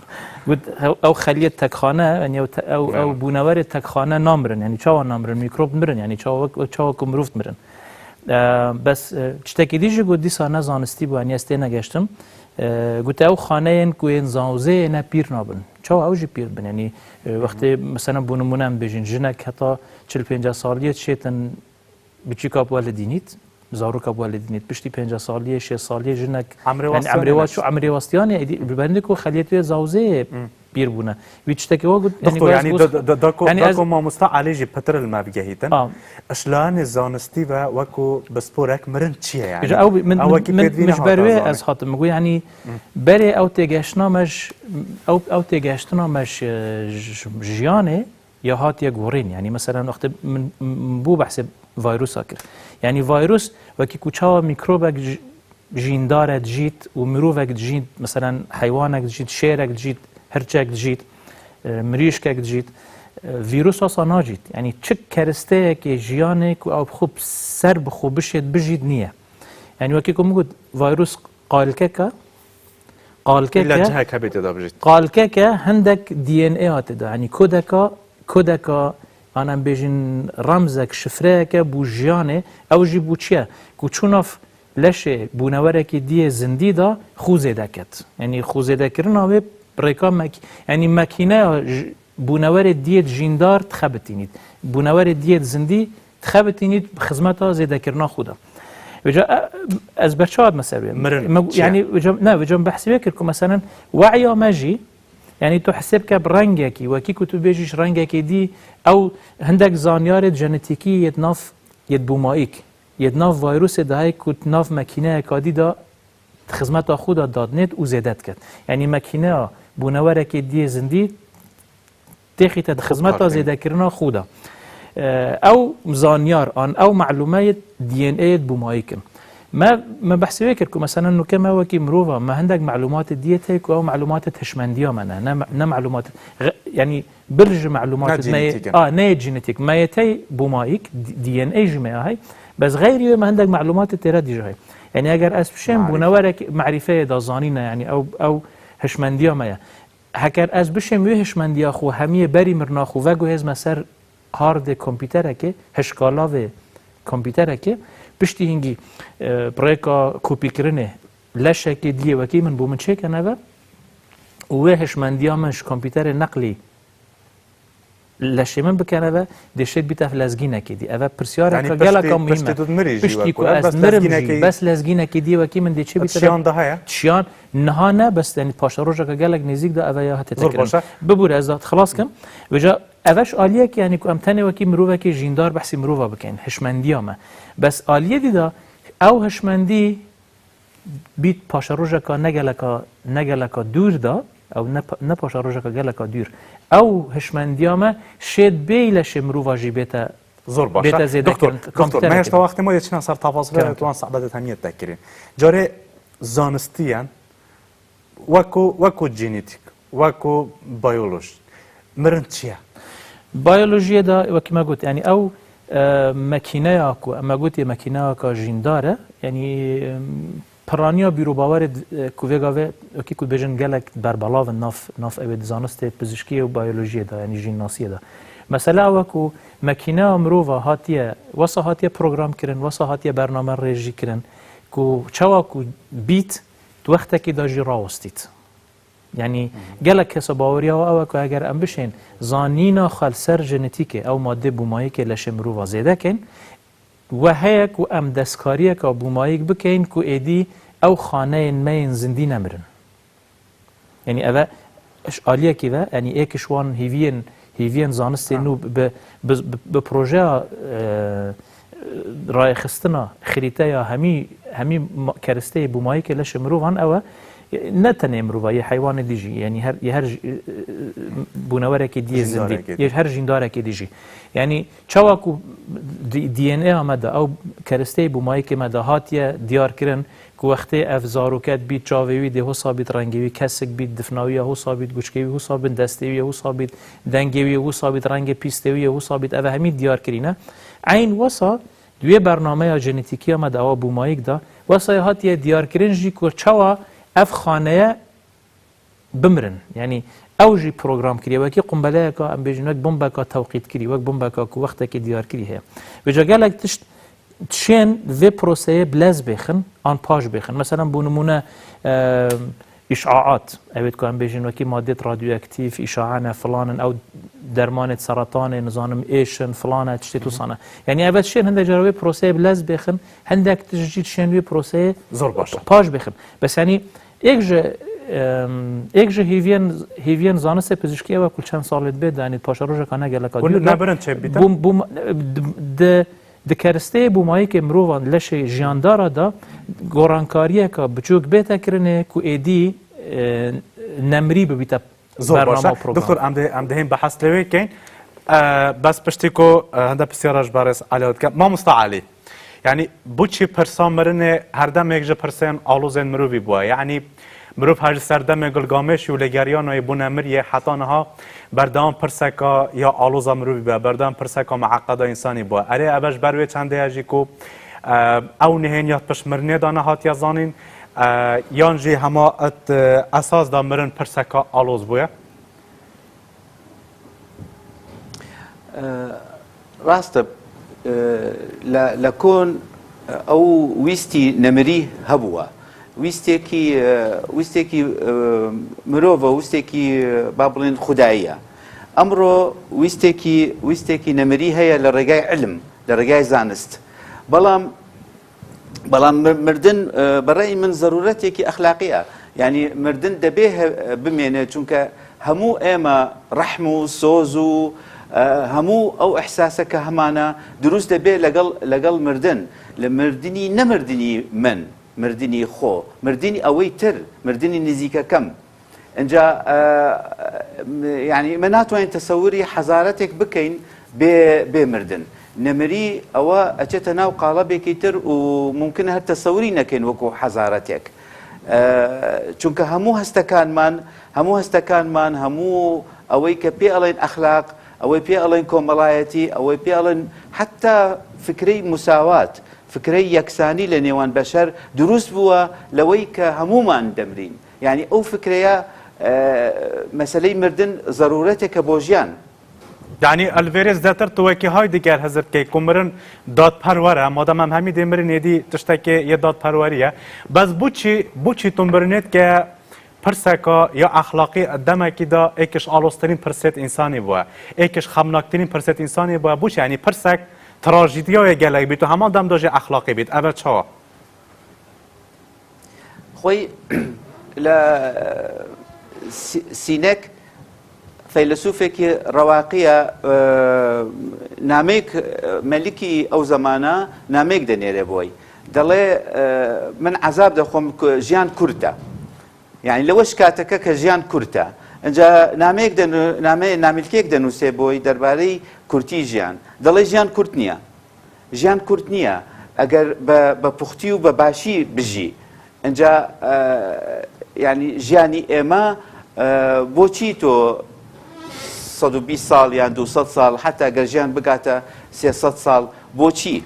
گوت، ئەو، ئەو خەلیە تەکخانە، یعنی ئەو تە-، ئەو، ئەو بوونەوەرێ تەکخانە نامرن. یعنی چاوا نامرن؟ میکرۆب مرن. یعنی چاوا وەک، چاوا کو مرۆڤ مرن. ئە، بەس، ئە، تشتێکی دیژی گوت، دیسا نە زانستی بوو، یعنی ئەستێ نەگەشتم. ئە، گوت، ئەو خانەیەن کو یەن زاوزێ نە پیر نابن. چاوا ئەو ژی پیر بن؟ یعنی، ئە، وەختێ، مەسەلەن، بۆ نمونە ئەم بێژین، ژنەک هەتا چل پێنجا ساڵیە چێتن بچیکا بووە لە دینیت، زاروکا بووە لە دینیت، پشتی پێنجا ساڵیە، شێ ساڵیە ژنەک، ئەمرێ یعنی، وەستیانێ ئەمرێ وە نەچوو. چوو، ئەمرێ وەستیانێ، ئیدی، بەندێ کو خەلیەت وێ زاوزێ مم. پیر بوونە. وی تشتەکە وە گوت، یعنی، دکتۆر، وەز یعنی، گوت، دە-، دە-، دە-، داکو، یعنی، ئەز داکو مامۆستا عەلی ژی پتر المەبگەهیتن. ئا. ئەشلانێ زانستی و وەکو بسپۆرەک مرن چیە، یعنی؟ ئەو من، ئەوە من، کی من، پێدوینە مش بەروێ هاتە ئەز زانست. هاتم، مگو، یعنی، مم. بەرێ ئەو تێگەشتنا مەش، ئەو، ئەو تێگەشتنا مەش، ئە، ژ-، ژیانێ، یا هاتیە گۆڕین. یعنی، مەسەلەن، وەختێ من، من بوو بەحسێ ڤایرۆسا کرد. یعنی، ڤایرۆس وەکی کو چاوا میکرۆبەک ژ-، ژیندارە دژیت و مرۆڤەک دژیت، مەسەلەن، حەیوانەک دژیت، شێرەک دژیت، هەرچەک دژیت، ئە، مریشکەک دژیت، ئە، ڤیرۆس ئاسا ناجیت. یعنی، چ کەرستەیەکێ ژیانێک و ئەو بخۆ سەر بخۆ بشێت بژیت نییە. یعنی، وەکی کو من گوت، ڤایرۆس قالکەکە، قالکەکە، ئیلا جهەک هەبێ تێدا بژیت. قالکەکە هەندێک دی ئێن ئێ هاتێدا، یعنی کۆدەکە، کۆدەکە، ئانەم بێژین ڕەمزەک، شفرەیەکە بوو ژیانێ، ئەو ژی بوو چیە؟ کو چوو ناف leşê bûnewerekî diyê zindî de xû zêde ket. Yanî xûzêdekirina wê rêka mek-, yanî mekîneya ji bûnewerê diyê jîndar dixebitînît. Bûnewerê diyê zindî dixebitînît bi xizmeta zêdekirina xû de. Vêca, e, ez berçav dime ser wê. Mirin Me-, çi ye? Yanî vêca, ne, vêca min behsî wê kir ku meselen we'ya me jî, yanî tu hisêb ke bi rengekî, wekî ku tu bêjî ji rengekê dî, ew hindek zanyarê jenetîkî yê di nav, yê di bûmayîk, yê di nav vayrusê de heye ku di nav mekîneyeka dî de di xizmeta xwe de dadinêt û zêde diket. Yanî mekîneya bûnewerekê diyê zindî têxîte di xizmeta zêdekirina xwe de. E, ew zanyar an ew melûmeyê D N A yê di bûmayîk in. Me, me behsê wê kir ku meselen nûke me wekî mirova, me hindek melûmatê diyê tê ku ew melûmatê hişmendiya me ne, ne, ne melûmatê, yanî bil ji melûmatê me yê, a, ne yê jenetîk, me yê tey bûmayîk, D N A jî me ya hey. Bes xeyrî wê me hindek melûmatê têre dî jî hey. Yanî eger ez bişêm bûnewerek merîfeyê de zanîne, yanî ew, ew hişmendiya me ye. Heker ez bişêm wê hişmendiya xwe hemiyê berî mirina xwe veguhêzme ser hardê kompîterekê, hişkalavê kompîterekê, piştî hingî, e, bi rêka kopîkirinê leşekê diyê wekî min bo min çêkene ve û wê hişmendiya min ji kompîterê neqlî leşê min bikene ve, dê şêt bîte ev lezgînekê dî. Ev e pirsyareka geleka muhîm e. Piştî ku ez mirim jî, bes lezgînekê dî wekî min dê çi bîte? Çiyan daha ye? Çiyan niha ne, bes, yanî, paşerojeka gelek nêzîk de ev e ya hate tekirin. Bibûre, ez xilas kim. Vêca ev e ji aliyekî, yanî, ku em tenê wekî mirovekî jîndar behsî mirova bikein, hişmendiya me. Bes aliyê dî de ew hişmendî bît paşerojeka ne geleka, ne geleka dûr de, ew ne pa-, ne paşerojeka geleka dûr. Ew hişmendiya me şêt bêyî leşê mirova jî bête, zor baş bête e. Zêdekirin. Doktor, doktor, me hêşta wextê ma yê çina ser tafasile, tu wan sebedê temiyet te kirî. Carê zanistiyen weko, weko jenetîk, weko biyoloj, mirin çi ye? Biyolojiyê de, wekî me got, yanî ew, e, mekîneya ku, me gotê mekîneyaka jîndar e, yanî, em, piraniya bîrobawerê di-, e, ku vê gavê, wekî ku dibêjin gelek berbelav in nav, nav ew ê di zanistê pizişkiyê û biyolojiyê de, yanî jînnasiyê de. Mesela ew e ku mekîneya mirova hatiye, wesa hatiye program kirin, wesa hatiye bername rêjî kirin, ku çawa ku bît, di wextekî de jî rawestît. Yanî gelek kesa baweriya wan ew e ku eger em bişên zanîna xwe li ser jenetîkê, ew madê bûmayîkê leşê mirova zêde kein, we heye ku em destkariyeka bûmayîk bikein ku êdî ew xaneyên me yên zindî nemirin. Yanî ev e ji aliyekî ve, yanî êk ji wan hîviyên, hîviyên zanistê nû bi, bi, bi, bi projeya, e, rayxistina xirîte ya hemî, hemî ma-, keristeyê bûmayîkê leşê mirovan ew e, ne tenê mirova, yê heywanê dî jî, yanî her, yê her jî, e, e, bûnewerekê dî yê zindî, yê her jîndarekê dî jî. Yanî çawa ku D-, D N A ya me de, ew keristeyê bûmayîkê me de hatiye diyar kirin, ku wextê ev zaroke dibît, çavê wî dê hosa bît, rengê wî kesik bît, difna wî ya hosa bît, guçkê wî hosa bît, destê wî ya hosa bît, dengê wî ya hosa bît, rengê pîstê wî ya hosa bît, ev hemî diyar kirîne. Eyn wesa di wê bernameya jenetîkî ya me de, ewa bûmayîk de, wesa ya hatiye diyar kirin jî ku çawa ev xaneye bimirin. Yanî ew jî program kiriye. Wekî qumbeleyeka, em bêjin, wek bombeka tewqît kirî, wek bombeka ku wextekê diyar kirî heye. Vêca gelek tişt, tişên vê proseyê bi lez bêxin, an paş bêxin. Meselan, bo nimûne, e, îşaat, ew ê ku em bêjin, wekî madêt radyoaktîf, îşaane, filan in, ew dermanêt seretanê, nizanim êş in, filan e, tiştê Hı hı. tusane. Yanî ev tişên hindek cara wê proseyê bi lez bêxin, hindek tişt jî tişên wê proseyê Zor baş e. paş bêxin. Bes yanî êk ji, em, êk ji hîviyên, hîviyên zanistê pizîşkî ew e ku çend salê dibe, de, yanî paşerojeka ne geleka Hûn dûr de, nebirin çê bîtin? bûm-, bûm-, di, di, di keristeyê bûmayîkê mirovan leşê jiyandara de gorankariyeka biçûk bête kirinê ku êdî, e, nemrî bibîte Zor baş e. bernama û program. Doktor, em dê, em dê hên behs lê wê kein. E, bes piştî ku, e, hinde pisyara ji Barêz Elî dikim. Mamosta Elî, yanî bo çi pirsa mirinê her dem êk ji pirsên alozên mirovî bûye? Yanî mirov her ji serdemê Gilgamêşî û Lêgeriyanoyê bo nemiriyê heta niha berdewam pirseka ya aloza mirovî bûye, berdewam pirseka mueqeda însanî bûye. Erê, ev e ji ber wê çendê ye jî ku, e, ew nihêniya pişt mirinê de nehatiye zanîn, e, yan jî hema it, e, esas de mirin pirseka aloz bûye? E, rast e, e, le, le kon ئەو ویستی نەمری هەبووە. ویستێکی، ئە، ویستێکی، ئە، مرۆڤە، ویستێکی، ئە، با بڵێن خوداییە. ئەمڕۆ ویستێکی، ویستێکی نەمری هەیە لە ڕێگای علم، لە ڕێگای زانست. بەڵام، بەڵام مر-، مردن، ئە، بەڕێی من زەرورەتێکی ئەخلاقیە. یعنی مردن دەبێ هە-، بمێنێ، چونکە هەموو ئێمە ڕەحم و سۆز و، ئە، هەموو ئەو ئەحساسە کە هەمانە دروست دەبێ لەگەڵ، لەگەڵ مردن. لە مردنی، نەمردنی من، مردنی خۆ، مردنی ئەوەی تر، مردنی نزیکەکەم. ئینجا، ئە، م-، یعنی، ئێمە ناتوانین تەسەوری حەزارەتێک بکەین بێ، بێ مردن. نەمری ئەوە ئەچێتە ناو قاڵەبێکی تر و ممکنە هەر تەسەوری نەکەین وەکو حەزارەتێک. ئە، چونکە هەموو هەستەکانمان، هەموو هەستەکانمان، هەموو ئەوەی کە پێ ئەڵێن ئەخلاق، ئەوەی پێ ئەڵێن کۆمەڵایەتی، ئەوەی پێ ئەڵێن حتا فکرەی مساوات، فکرەی یەکسانی لە نێوان بەشەر دروست بووە لەوەی کە هەموومان دەمرین. یعنی ئەو فکرەیە، ئە، مەسەلەی مردن زەرورەتێکە بۆ ژیان. یعنی، ئەلڤێرێ زیاتر tu wekî Heidegger hizir dikey ku mirin dadperwer e. Madem em hemî dê mirin, êdî tiştekê yê dadperwerî ye. Bes boçî, boçî tu mirinêt ke pirseka ya exlaqî demekî de êk ji aloztirîn pirsêt însanî bûye. Êk ji xemnaktirîn pirsêt însanî bûye. Boçî, yanî pirsek trajîdiya wê gelek bît û heman dem de jî exlaqî bît. Ev e çawa? Xwey لە سی-، سینەک فەیلەسوفێکی ڕەواقیە، ئە، نامەیەک، ئە، مەلیکی ئەو زەمانە نامەیەک دەنێرێ بۆی. دەڵێ، ئە، من عەزاب دەخۆم، ک-، ژیان کورتە. یعنی لەوە شکاتەکە کە ژیان کورتە. ئەجا نامەیەک دەنو-، نامەیە، نامیلکەیەک دەنووسێ بۆی دەربارەی کورتی ژیان. دەڵێ ژیان کورت نییە. ژیان کورت نییە. ئەگەر بە، بە پوختی و بە باشی بژی. ئەجا، ئە، یعنی ژیانی ئێمە، ئە، بۆچی تۆ سەد و بیست ساڵ یان دوو سەد ساڵ، حتا گەر ژیان بگاتە سێ سەد ساڵ، بۆچی؟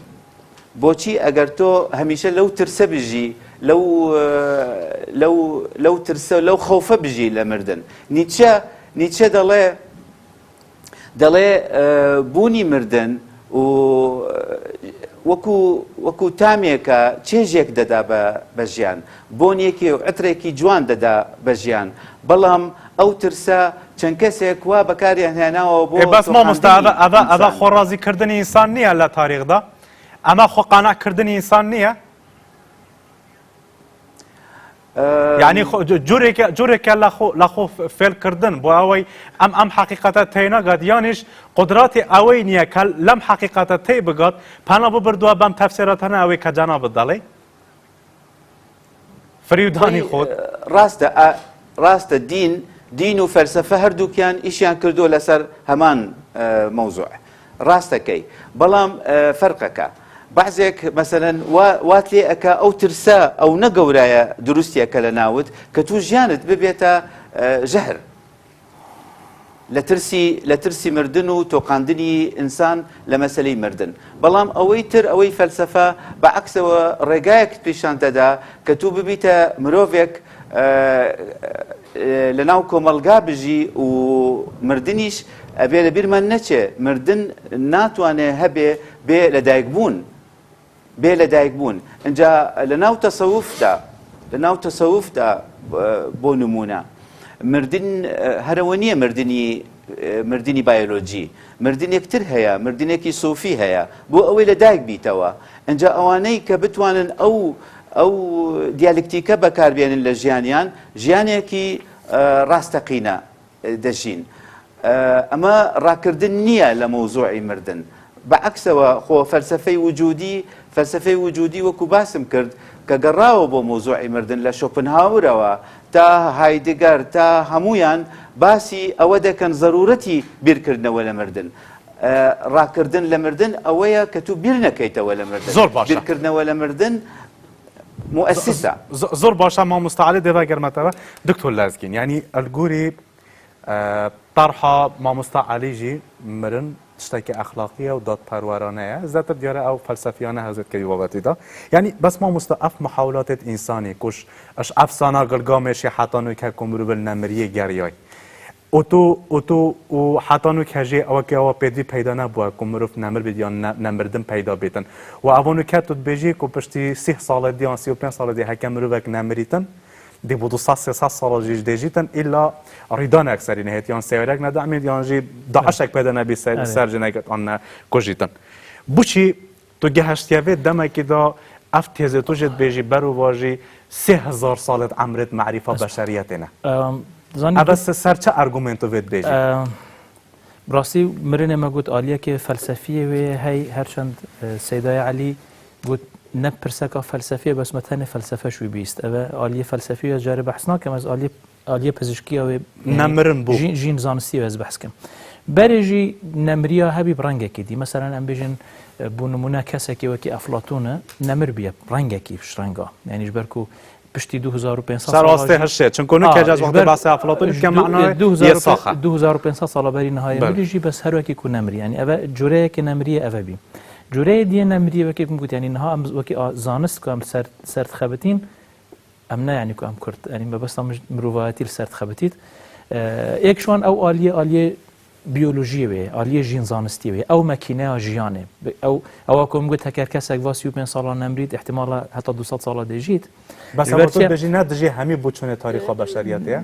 بۆچی ئەگەر تۆ هەمیشە لەو ترسە بژی، لەو، ئە، لەو، لەو ترسە، لەو خەوفە بژی لە مردن؟ نیچە، نیچە دەڵێ، دەڵێ، ئە، بوونی مردن و، ئە، وەکو، وەکو تامێکە چێژێک دەدا بە، بە ژیان، بۆنیەکی و عترێکی جوان دەدا بە ژیان، بەڵام ئەو ترسە چەند کەسێک وا بەکاریان هێناوە بۆ ئێ، بەس مامۆستا، تۆقاندنی ئەڤە، ئەڤە، ئەڤە ئینسان. خۆڕازیکردنی ئینسان نییە لە تاریخدا؟ ئەمە خۆ قانعکردنی ئینسان نییە؟ ئە، یعنی خۆ، جۆ-، جۆرێکە، جۆرێکە لە خۆ، لە خۆ ف-، فێلکردن بۆ ئەوەی ئەم، ئەم حەقیقەتە تێنەگات، یانیش قودراتی ئەوەی نییە کە لەم حەقیقەتە تێ بگات، پەنا ببردووە بەم تەفسیراتانە ئەوەی کە جەنابت دەڵێ؟ فریودانی خۆت. ئە، ڕاستە، ئە، ڕاستە، دین، دین و فەلسەفە هەردووکیان ئیشیان کردووە لەسەر هەمان، ئە، مەوزوع. ڕاستەکەی. بەڵام، ئە، فەرقەکە. بەعزێک، مەسەلەن، وا-، وات لێ ئەکا ئەو ترسە، ئەو نەگەورایە دروستیەکە لە ناوت، کە تو ژیانت ببێتە، ئە، ژەهر. لە ترسی، لە ترسی مردن و تۆقاندنی ئینسان لە مەسەلەی مردن. بەڵام ئەوەی تر، ئەوەی فەلسەفە، بە عەکسەوە ڕێگایەک پیشان دەدا کە تو ببیتە مرۆڤێک، ئە، ئە، لە ناو کۆمەڵگا بژی و مردنیش ئەبێ لە بیرمان نەچێ. مردن ناتوانێ هەبێ بێ لە دایک بوون. بێ لە دایک بوون. ئەجا لە ناو تەسەوفدا، لە ناو تەسەوفدا، ئە، بۆ نمونە، مردن، ئە، هەرەوە نییە مردنی، ئە، مردنی بایۆلۆجی. مردنێک تر هەیە، مردنێکی سۆفی هەیە، بۆ ئەوەی لە دایک بیتەوە. ئەجا ئەوانەی کە بتوانن ئەو، ئەو دیالکتیکە بەکاربێنن لە ژیانیان، ژیانێکی، ئە، ڕاستەقینە دەژین. ئە، ئەمە ڕاکردن نییە لە مەوزوعی مردن. بەعەکسەوە، خۆ فەلسەفەی وجودی، فەلسەفەی وجودی وەکو باسم کرد کە گەڕاوە بۆ مەوزوعی مردن لە شۆپنهاورەوە تا هایدگەر، تا هەمویان باسی ئەوە دەکەن زەرورەتی بیرکردنەوە لە مردن. ئە، ڕاکردن لە مردن ئەوەیە کە تو بیر نەکەیتەوە لە مردن. زۆر باشە. بیرکردنەوە لە مردن مؤسسە. ز-، ز-، زۆر باشە، مامۆستا عەلی، دێ ڤەگەرمەتەوە. دکتۆر لەزگین، یعنی ئەلگوری ئە، تەرحا مامۆستا عەلی ژی mirin tiştekî exlaqî ye û dadperwerane ye. Zêdetir diyar e ew felsefiyane hewzêt kevî babetî de. Yanî bes mamoste ev muhawilatêt însanî ku ji, ji efsana Gilgamêşê heta nû ke ku mirov li nemiriyê geriyay. Û tu, û tu, û heta nûke jî ew ke ewa pêdivî peyda nebûye ku mirov nemir bît yan ne-, nemirdin peyda bîtin. Û ewa nûke tu dibêjî ku piştî sîh salê dî yan sî û pênc salê dî heke mirovek nemirîtin, dî bo du sed sê sed sala jî ji dê jîtin, îlla rîdanek serî nehêt, yan sêwrek nedemît, yan jî daişek pê de nebî ser, Evet. ser jineket an ne kujîtin. Boçî tu gehiştiye vê demekî de ev têzê tu jê dibêjî berovajî sê hezar salê di emrê di merîfa Evet. beşeriyetê ne? Em, zanî Ev du- se-, ser çi argumento vê dibêjî? Em, bi rastî mirinê me got aliyekê felsefiyê wê hey, her çend, e, Seydayê Elî got ne pirseka felsefiyê, bes me tenê felsefe ji wî bihîst. Ev e aliyê felsefî ya carê behs nakim, ez aliyê, aliyê pizişkiya wê, yani Nemirin bû. jî-, jîn zanistî wê ez behs kim. Berê jî nemiriya hebî bi rengekê dî. Meselen em bêjin, e, bo nimûne kesekê wekî Eflatûn e, nemir bûye, rengekî ji renga. Yani ji ber ku piştî du hezar û pênc sed Ser sala rastê jî hişê. Çunku nûke A, ji ez ji wextê ber behsê Eflatûnê ji dikem du-, manayê du hezar yê sax e. du hezar û pênc sed sala berî niha yê Belê. mirî jî bes her wekî ku nemirî. Yani ev e cureyekê nemiriyê ev e bî. Cureyê diyê nemiriyê wekî min got, yani niha em wekî a-, zanist ku em ser, ser dixebitîn, em ne yani ku em Kurd, yani mebesta min ji mirovayetî li ser dixebitît. E, êk ji wan ew aliyê, aliyê biyolojiyê wê, aliyê jînzanistiyê wê, ew mekîneya jiyanê. Ew, ewa ku min got, heger kesek va sî û pênc sala nemirît, ihtimala heta du sed sala dê jît. Bes Ji ber ev tu çi? dibêjî ne dijî hemî boçûnê tarîxa beşeriyetê ye?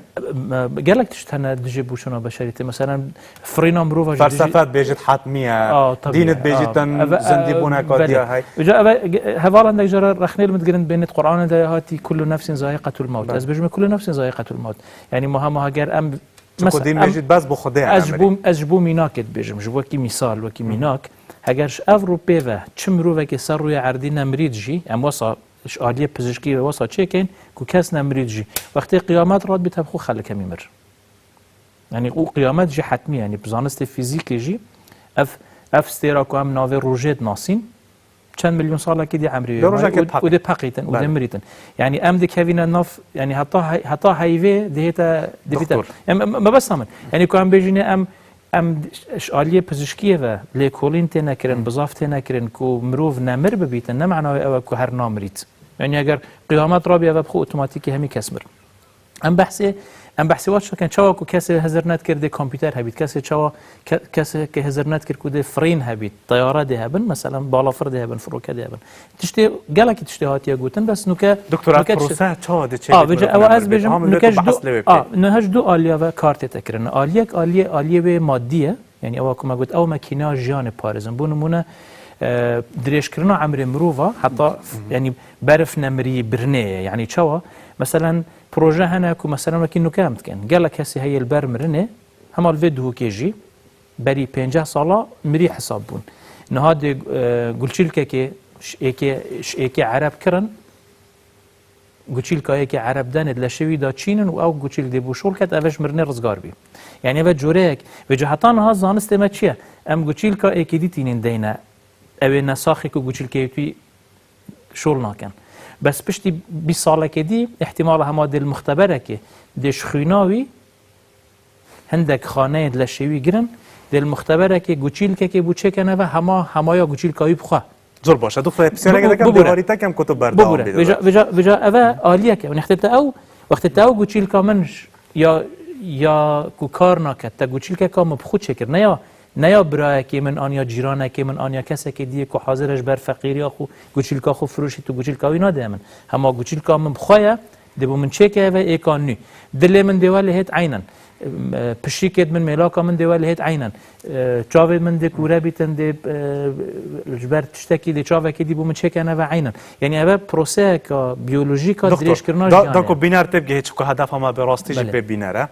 Me, gelek tişt hene dijî boçûna beşeriyetê. Meselen, firîna mirova jî dijî Felsefe dibêjit hetmî ye, A, tabii dîn ya. dibêjit A, ten eve, zindîbûneka belê. diya hey. Uca eve, ge-, heval hindek cara rexnê li min digirin bênit Qur'anê de hatî kullu nefsin zaiqetul maut. Belê. Ez bêjim kullu nefsin zaiqetul maut. Yani muha muha ger em Çiko Mesela, dîn em, bêjit bes bi Xwedê ez ji emrî. bo, ez ji bo mînakê dibêjim, ji wekî mîsal, wekî Hı. mînak, heger ji ev rû pê ve çi mirovekê ser rûyê erdî nemirît jî, em wesa ji aliyê pizişkî ve wesa çêkeyn ku kes nemirît jî, wextê qiyamet radibît ev xwe xelik hemî mir. Yani û qiyamet jî hetmî, yani bi zanistê fîzîkê jî ev, ev stêra ku em navê rojê dinasîn, çend milyon salekî dî emrê Dê wê rojekê mayî û, peqî. û dê peqîtin û dê Belê. mirîtin. Yani em dikevîne nav, yani heta hey-, heta heyvê dihête dibîte. Doktor. Em, em, mebesta min. Yani ku em bêjîne em, em ş-, ş-, aliyê pizişkiyê ve lêkolîn têne kirin, Hı. bizav têne kirin ku mirov nemir bibîtin, ne manayê ew e ku her namirît. Yani eger qiyamet rabî ev e bi xwe otomatîkî hemî kes mir. Em behsê, em behsê wa çi dikin? Çawa ku kesê hizir nedikir dê kompîter hebît, kesê çawa ke-, kesê ke hizir nedikir ku dê firîn hebît, teyare dê hebin, meselen balafir dê hebin, firoke dê hebin. Tiştê, gelekî tiştê hatiye gotin, bes nûke, Doktor, ev nûke çi? prose çawa dê çêbî? A, vêca ewa ez bêjim, nûke ji du, a, nûke ji du aliya ve kar tête kirin. Aliyek, aliyê, aliyê wê madî ye. Yani ewa ku me got, ew mekîneya jiyanê parêzin. Bo nimûne, e, dirêjkirina emrê mirova, heta, Hı hı. yani berf nemirî birinê ye. Yani çawa? Meselen, proje hene ku meselen wekî nûke em dikin. Gelek kesî heye li ber mirinê, hema li vê duhokê jî berî pênceh sala mirî hesab bûn. Niha dê, e, gulçîlkekê ji êkê, ji êkê ereb kirin, gulçîlka êkê ereb denê di leşê wî de çînin û ew gulçîlk dê bo şol ket, ev ji mirinê rizgar bî. Yani ev coreyek, vêca heta niha zanistê me çi ye? Em gulçîlka êkê dî tînin deyne, ew ê nesaxê ku gulçîlkê wî şol nakin. Bes piştî bîst salekê dî, îhtimala hema dê li muxteberekê, dê ji xwîna wî, hindek xaneyên leşê wî girin, dê li muxteberekê gulçîlkekê bû çêkene ve hema, hemaya gulçîlka wî bi xwe. Zor baş e. Doktor, pisyareke Bû-, dekem, bûbûre. dêwarî tekem ku tu berdewam Bûbûre. bî, Vêca, dede. vêca, vêca eve aliyek e. Wextê te ew, wextê te ew gulçîlka min ş-, ya, ya ku kar nake, te gulçîlkeka min bi xwe çêkir. Ne ya, ne ya birayekê min, an ya cîranekê min, an ya kesekê diyê ku hazir e ji ber feqîriya xwe, gulçîlka xwe firoşî, tu gulçîlka wî nadê min. Hema gulçîlka min bi xwe ye, dê bo min çêke ve êka nû. Dilê min dê welê hêt eynen. Em, e, pişikê min, mêlaka min dê welê hêt eynen. E, çavê min dê kûre bîtin, dê, e, ji ber tiştekî dê çavekê dî bo min çêkene ve eynen. Yani eve proseyeka biyolojîka Doktor, dirêjkirina da, jiyanê da ye. ku bîner tê bigihê, çiku hedefa me bi rastî jî Belê. pê bîner e.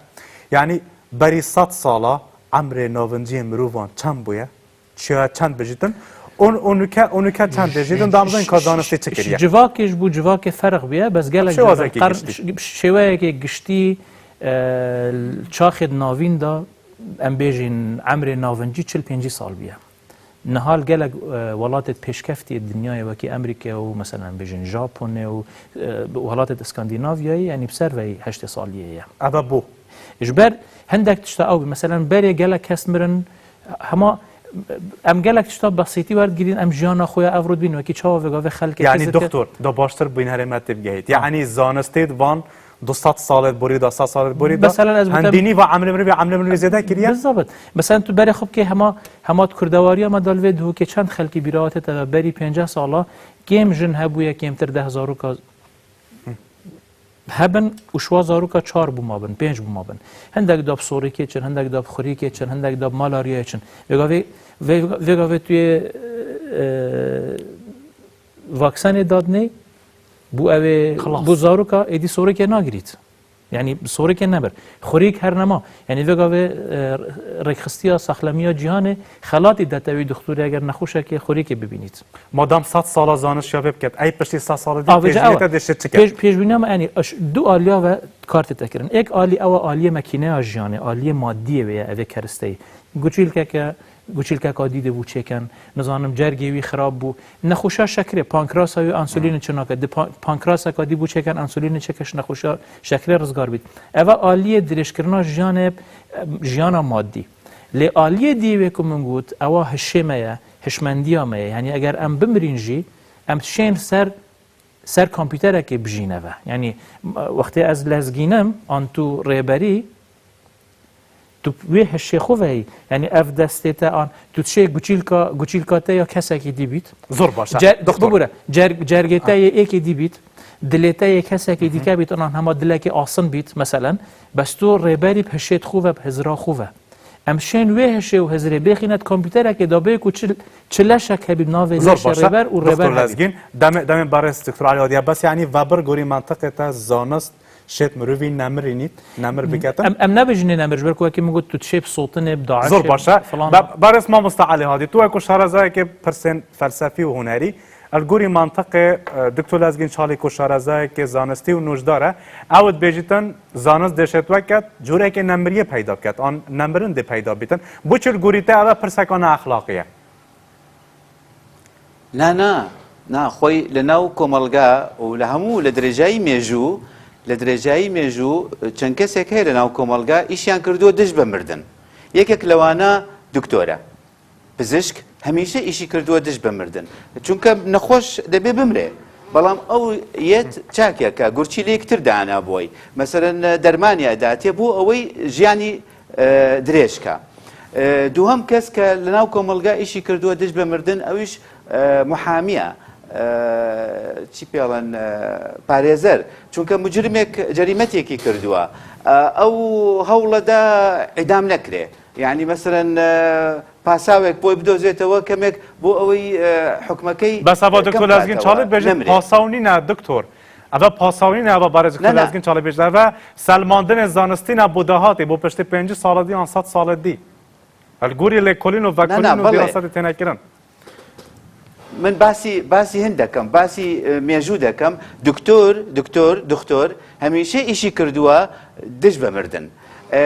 Yani berî sed sala emrê navinciyê mirovan çend bûye? Çiya çend bijîtin? On, on û ke, on û ke çend bijîtin? Damzin ka zanistê çi kiriye? Civakê ji bo civakê ferq bûye, bes gelek Şêwazekî civak, qer-, giştî. ş-, şêweyekê giştî, e, çaxê di navîn de, em bêjin, emrê navincî çil pêncî sal bûye. Niha li gelek, e, welatê pêşkeftî yê dinyayê wekî Amerîke û, meselen, em bêjin Japonê û, e, welatê Skandînavyayê, yanî bi ser veyî heştê saliyê ye. Eve bû. Ji ber hindek tişta ew bî. Meselen, berê gelek kes mirin, hema em gelek tişta besîtî werdigirîn, em jiyana xwe ya evro dibîn, wekî çawa vêga vê xelkê Yanî xizir ke- doktor, da baştir bînerê me tê bigehît. Ha. Yanî zanistê di van Du sed salê borî de, sed salê borî de. Mesela ez bitem- Hendînî ve emrê mirovî, emrê mirovî zêde kiriye. Bizabit. Mesela tu berê xwe bikê hema, hema di kurdewariya me de li vê dihokê çend xelkî bîra hatê te ve berî pênceh sala kêm jin hebûye, kêmtir deh zaroka hebin û şwa zaroka çar bû mabin, pênc bû mabin. Hindek da bi sorîkê çin, hindek da bi xurîkê çin, hindek da bi malaryayê çin. Vêga vê, vê, vêga vê tu yê, e, vaksenê dadinê, bû ew ê, Xilas. Bû zaroka, êdî sorîkê nagirît. Yanî sorîkê nebir. Xurîk her nema. Yanî vêga vê, e, rêkxistiya saxlemiya cîhanê xelatî dete wî dixtûrê eger nexweşekê xurîkê bibînît. Madem sed sala zanist şa vê biket, ey piştî sed salê dî Avêce pêşbînê ew e. Te dê şi çi ket? Pêş-, pêşbîniya me, yanî, eş-, du aliya ve kar tê tekirin. Êk alî ew e, aliyê mekineya jiyanê, aliyê madiyê wê ye, ev ê keristeyê. Guçîlkeke, guçîlkeka dî dê bû çêken, nizanim cergê wî xirab bû. Nexweşa şekrê, pankrasa wî ansûlînê çi nake. Di pa-, pankraseka dî bû çêken, ansûlînê çêke, ji nexweşa şekrê rizgar bît. Eva aliyê dirêjkirina jiyanê, em, jiyana madî. Lê aliyê dî wê ku min got, ewa hişê me ye, hişmendiya me ye. Yanî eger em bimirîn jî, em dişên ser, ser kompîterekê bijîne ve. Yanî, m-, wextê ez lezgînim, an tu rêberî, tu wê hişê xwe veyî. Yanî ev destê te an, tu dişê guçîlka, guçîlka te ya kesekî dî bît. Zor baş e. Cer-, Doktor. Bibûre, cer-, cergê te yê êkê dî bît, dilê te yê kesekî dîke bît, anan hema dilekê asin bît, meselen. Bes tu rêberî bi hişê xwe ve, bi hizra xwe ve. Em şên wê hişê û hizrê bêxîne di kompîterekê de bê ku çi, çi leşek hebî navê Zor leşê baş e. Rêber û Doktor rêber hebî. Lezgîn, demê, demê berêz Doktor Alî Hadiye. Bes yanî vebir gorî mentiqê te zanist şêt mirovî nemirînît, nemir biketin. Em, em nebêjinê nemir, ji ber ku wekî min got, tu dişê bi sotinê, bi daişê, Zor baş e. Filan. Be-, berêz mamosta Alî Hadî, tu wekî şarezayekê pirsên felsefî û hunerî, li gorî mentiqê, e, Doktor Lezgîn Çalîk ku şarezayekê zanistî û nûjdar e, ew dibêjîtin, zanist dê şêt weket, cûrekê nemiriyê peyda biket, an nemirin dê peyda bîtin. Bo çi li gorî te ev pirseka neexlaqî ye? Na, na, na, xwey li nav komelga û li hemû li dirêjayî mêjû, li dirêjayî mêjû, çend kesek heye li nav komelga îşiyan kirduwe dij be mirdin. Yekek li wana doktor e. Pizişk hemîşe îşî kirduwe dij be mirdin. Çunke nexweş debê bimrê. Belam ew yet çakeke gurçî lê yektir dayana boy. Meselen, dermaniya datiye bo ewey jiyanî, e, dirêj ke. E, duhem kes ke li nav komelga îşî kirduwe dij be mirdin, ew îş, e, muhamiye. E, çi pêlan, e, parêzer. Çunke mucrimek cerîmetiyekî kirduwe. E, ew hewle de îdam nekirê. Yanî, meselen, e, pasawek boy bidozêtewe, kemek bo ewey, e, hukmekey, Bes eva e, Doktor Lezgîn Çalîk bêje, pasaw nîne, doktor. Eva pasaw nîne, eva barê Doktor Lezgîn Çalîk bêje. Eva selmandinê zanistî ne bo dahatê, bo piştî pêncî salê dî an sed salê dî. Li gorî lêkolîn û vekolîn û dîrasetê têne kirin. Min basî, basî hin dekem, basî, e, mêjû dekem. Doktor, doktor, doktor hemîşe îşî kirduwa dij be mirdin. E,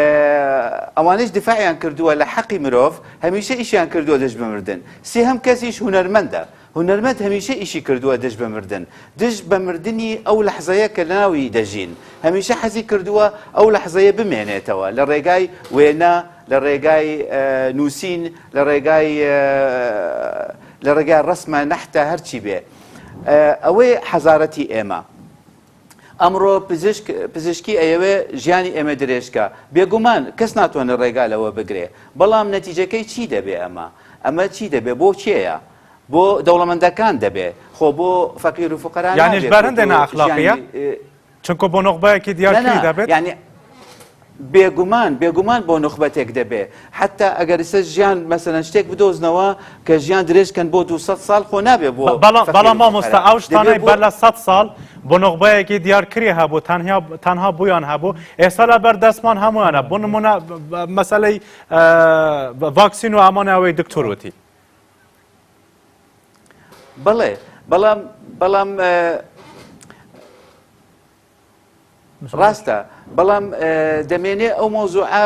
ewanê jî difayan kirduwa li heqî mirov, hemîşe îşiyan kirduwa dij be mirdin. Sêhem kes îş hunermend e. Hunermend hemîşe îşî kirduwa dij be mirdin. Dij be mirdinî ew lehzeye ke li navî de jîn. Hemîşe hezî kirduwa ew lehzeye bimênêtewe. Li rêgay wêne, li rêgay, e, nûsîn, li rêgay, e, li rêgay resme, nehte, her çî bê. E, ew ê hezaretî ême. Emro pizişk, pizişkî eye wê jiyanî ême dirêj ke. Bêguman kes natwene rêga li we bigirê. Belam netîcekey çî debê eme? Eme çî debê? Bo kê ye? Bo dewlemendekan debê. Xwe bo feqîr û fuqera Yanî nabê ji ber ku hindê tu neexlaqî ye? jiyanî, e, Çunku bo nuxbeyekî diyar Ne, kirî ne, debêt? yanî bêguman, bêguman bo nuxbetek debê. Heta eger îse jiyan, meselen, ştêk bidoznewa ke jiyan dirêj ken bo du sed sal, xwe nabe bo Be-, bela-, feqîr bela û mamoste, fuqera. ew ji Debê taney bo bela sed sal bo nuxbeyekî diyar kirî hebû, tenha, tenha bûyan hebû. Êsa li ber destman hemûyan e. Bo nimûne, be-, be-, meseley, e, vaksîn û emanê ew ê doktor witî. بەڵێ، بەڵام، بەڵام، ئە، ڕاستە، بەڵام، ئە، دەمێنێ ئەو مەوزوعە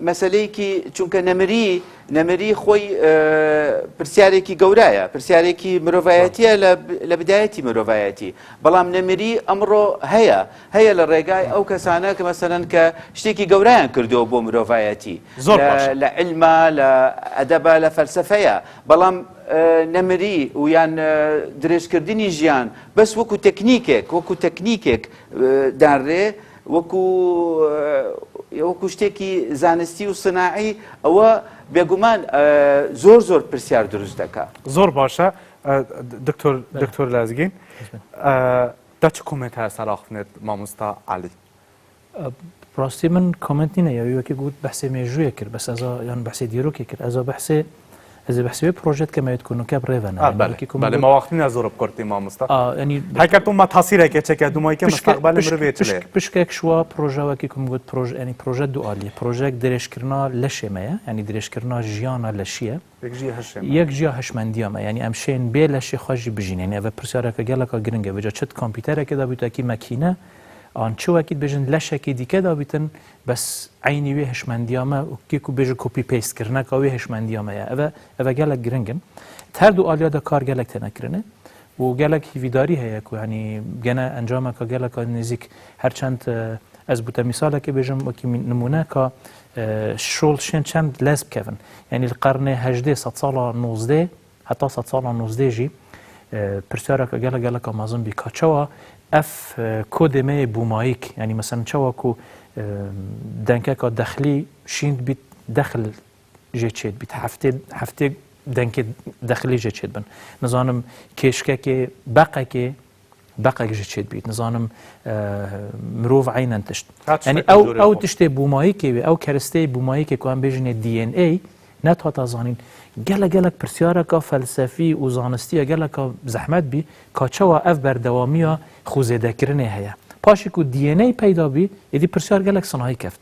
مەسەلەیەکی، چونکە نەمری، نەمری خۆی، ئە، پرسیارێکی گەورایە، پرسیارێکی مرۆڤایەتیە لە، لە بدایەتی مرۆڤایەتی. بەڵام نەمری ئەمڕۆ هەیە، هەیە لە ڕێگای ئەو کەسانە کە مەسەلەن کە شتێکی گەورایان کردووە بۆ مرۆڤایەتی. زۆر لە، باشە. لە علمە، لە ئەدەبە، لە فەلسەفەیە. بەڵام، ئە، نەمری و یان، ئە، درێژکردنی ژیان بەس وەکو تەکنیکێک، وەکو تەکنیکێک، ئە، دانرێ، Wekû, e, wekû ştêkî zanistî û sinaî, ewe bêguman, e, zor zor pirsiyar dirust deke. Zor baş e. E, Doktor, Belê. Doktor Lezgîn, Hizmet. E, te çi komentê ser axiftinê mamosta Elî? E, rastî min koment nîne ya, wekî got behsê mêjûyê kir, bes ez a, yan behsê dîrokê kir. Ez a behsê, ez ê behsê wê proje dike me yê ku nuke bi rê ve ne. Ha, Yani belê. wekî ku min Belê, got ma wextî ne zor bi kurtî mamosta. A, yani Heke tu me tasîreke çeke, dumay ke Pişke-, mustaqbelê pişk-, mirivê çi lê? pişk-, pişkek şiwa proje wekî ku min got proje, yani proje du alî ye. Projeyek dirêjkirina leşê me ye, yani dirêjkirina jiyana leşî ye. Yek jî hişê me. Yek jî ya hişmendiya me. Yani em şên bê leşê xwe jî bijîn. Yani ev pirsiyareke geleka giring e. Vêca çi di kompîterekê de bî, tu ekî mekîne, an çi wekî dibêjin leşekê dîke de bîtin, bes eynî wê hişmendiya me û kê ku bêje copy paste kirineka wê hişmendiya me ye. Ev e, ev e gelek giring in. Di her du aliya de kar gelek têne kirine. û gelek hîvîdarî heye ku, yanî, gene encameka geleka nêzîk, her çend, e, ez bo te mîsalekê bêjim, wekî mî-, nimûne ka, e, şol şên çend lez bikevin. Yanî li qernê hejdê, sedsala nozdeh, heta sedsala nozdeh jî, e, pirsyareke gelek geleka mezin bî ka çawa ev, e, kodê me yê bûmayîk, yanî, meselen, çawa ku, e, denkeka dexlî şîn dibît dexil jê çêdibît. Heftê, heftê denkê dexilî jê çêdibin. Nizanim kêşkekê, beqekê, beqek jê çêdibît. Nizanim, e, mirov eynen tişt. Her Yani tiştek ew, jorê ew xwe. tiştê bûmayîkê wê, ew keristeyê bûmayîkê ku em bêjinê D N A, net hata zanîn. Gelek, gelek pirsyareka felsefî û zanistiya geleka zehmet bî, ka çawa ev berdewamiya xwezêdekirinê heye. Paşê ku D N A peyda bî, êdî pirsyar gelek sinahî keft.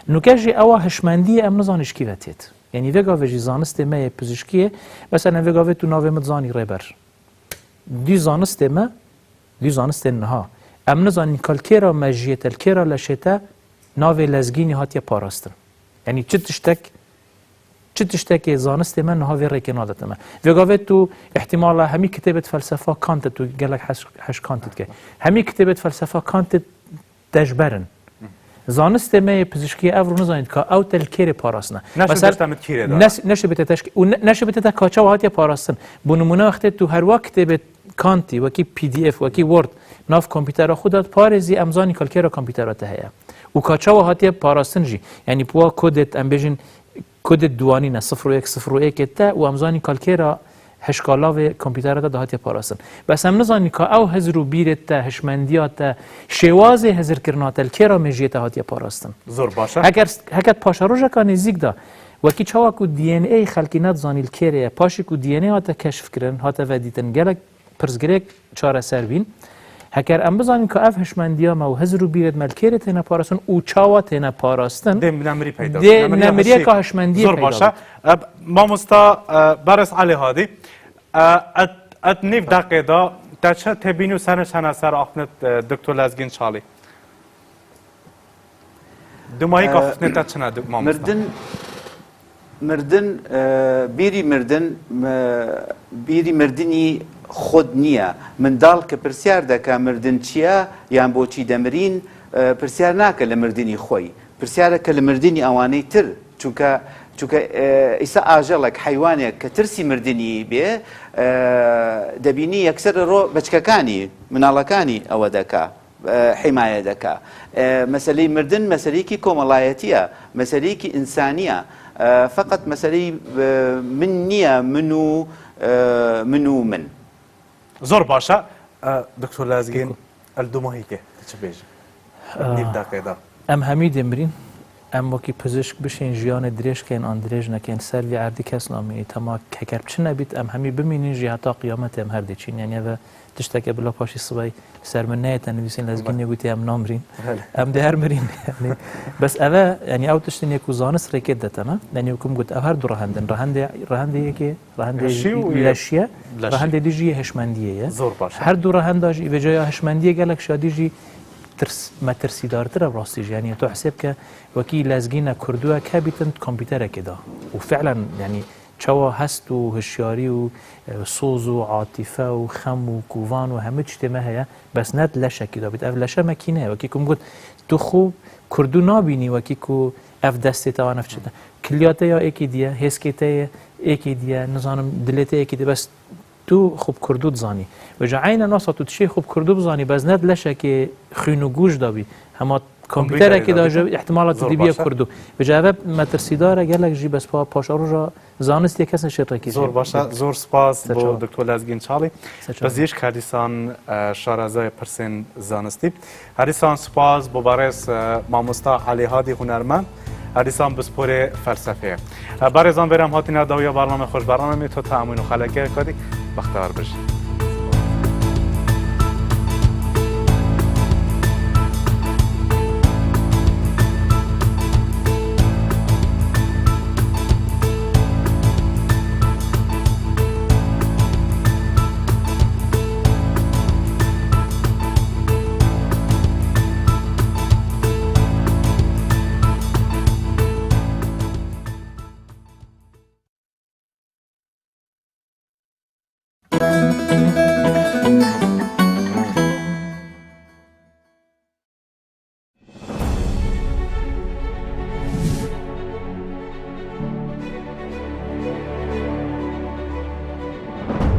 Nuke jî ewa hişmendiyê em nizanî ji kî ve têt. Yanî vê gavê jî zanistê me yê pizîşkiyê, mesela vê gavê tu navê min dizanî Rêber. Dî zanistê me, dî zanistên niha. Em nizanîn ka li kê re mejiyê te, li kê re leşê te navê lezgînî hatiye parastin. Yanî çi tiştek, çi tiştekê zanistê me niha vê rêkê nadete me. Vê gavê tu îhtimala hemî kitêbê di felsefa Kant e, tu gelek heş, heş Kant dike. Hemî kitêbê di felsefa Kant e, te ji ber in. Zanistê me yê pizîşkiyê ev rû nizanît ka ew te li kê rê parastine. Neşe Mesela, deşta min kîrê de. nes-, neşe bête teşk-, û ne-, neşe bête te ka çawa hatiye parastin. Bo nimûne wextê tu her wa kitêbê Kantî, wekî P D F, wekî Word, nav kompîtera xwe de diparêzî, em zanî ka li kê re kompîtera te heye. Û ka çawa hatiye parastin jî. Yanî, puwa kodê, em bêjin, Kodê diwanîne sifir û yek, sifir û yekê te û em zanîn ka li kê re hişka lavê kompîtera te de hatiye parastin. Bes em nizanîn ka ew hizir û bîrê te, hişmendiya te, şêwazê hizirkirina te li kê re mejiyê te hatiye parastin. Zor baş e. Heger, heke di paşerojeka nêzîk de, wekî çawa ku D N A xelkî nedizanî li kê re ye, paşê ku D N A hate keşfkirin, hate vedîtin, gelek pirsgirêk çareser bîn. Heker em bizanîn ka ev hişmendiya me û hizir û bîrêd me li kê rê têne parastin û çawa têne parastin, Dê nemirî peyda dê bî. Nemiriyê nemiriyeka hişî. hişmendiyê Zor peyda baş e. bî. E, mamosta, e, Berêz Elî Hadî, e, et, et nîv deqê de te çi têbînî û sene çene ser axnet, e, Doktor Lezgîn Çalî? Dumahî Ee, ka xiftinê te çi ne, mamosta? Mirdin, mirdin, e, bîrî mirdin, e, bîrî mirdinî xwe niye. Min dal ke pirsyar deke mirdin çi ye, yan boçî demirîn, e, pirsyar nake li mirdinî xwe yî. Pirsyar dike li mirdinî ewanê tir. Çunke, çunke, e, îsa ajelek, heywanek ke tirsî mirdinî bê, e, debînî yekser ro beçkekanî, minalekanî ewe deke. e, himaye dike. E, meseleyê mirdin meseleyekî komelayetî ye, meseleyekî însanî ye. E, feqet meseleyê, e, min niye, min û, e, min û min. Zor baş e. E, Doktor Lezgîn, Pêko. El Dumahîkê, tu çi bêjî? E, Nîv deqê de. Em hemî dê mirîn. Em wekî pizişk bişên jiyanê dirêj kein an dirêj nekein, ser vî erdî kes namînî. Tema heker çi nebît, em hemî bimînin jî heta qiyametê em her dê çîn. Yanî ev e tişteke bila paşî sibey li ser min neyê te nivîsîn, Lezgîn Belê. nê gotî em namrîn. Belê. Em dê her mirîn. Yanî, bes ev e, yanî ew tiştên yê ku zanist rêkê didetene. Yanî wekî min got, ev her du rehend in. Rehendê, rehendê yekê, rehendê Hişî û yê leşî ye, leşî. rehendê dî jî yê hişmendiyê ye. Zor baş e. Her du rehenda jî, vêca ya hişmendiyê gelek şa dî jî tirs, metirsîdartir e rastî jî. Yanî tu hesêb ke wekî lezgîne kurduwek hebîtin kompîterekê de. Û fi'len, yanî çawa hest û hişyarî û, e, soz û atîfe û xem û kovan û hemû tiştê me heye, bes ne di leşekî de bît. Ev leşe me kî ne ye. Wekî ku min got, tu xwe kurdu nabînî wekî ku ev destê te an ev çi de. Kilya te ya êkê diye, hêskê te yê êkê diye, nizanim dilê te êkê diye, bes Tu xwe bi kurdû dizanî. Vêca eynen wesa tu dişê xwe bi kurdû bizanî, bes ne di leşekê xwîn û gûj de bî. Hema komputerekê de ji ihtimala tu dibiye kurdû. Vêca eve metirsîdar e gelek jî, bes pa paşeroja zanistê kes neşêt rekê. Zor baş e, zor spas bo Doktor Lezgîn Çalî. Pizîşk, her dîsan, e, şarezayê pirsên zanistî. Her dîsan spas bo berêz, e, mamosta Elî Hadî hunermend. Her dîsan pisporê felsefeyê. E, berêzan, vêrem hatîne dawiya bername xweş, bername to tamîn û xelekeyeka dî. Bextewar bijî.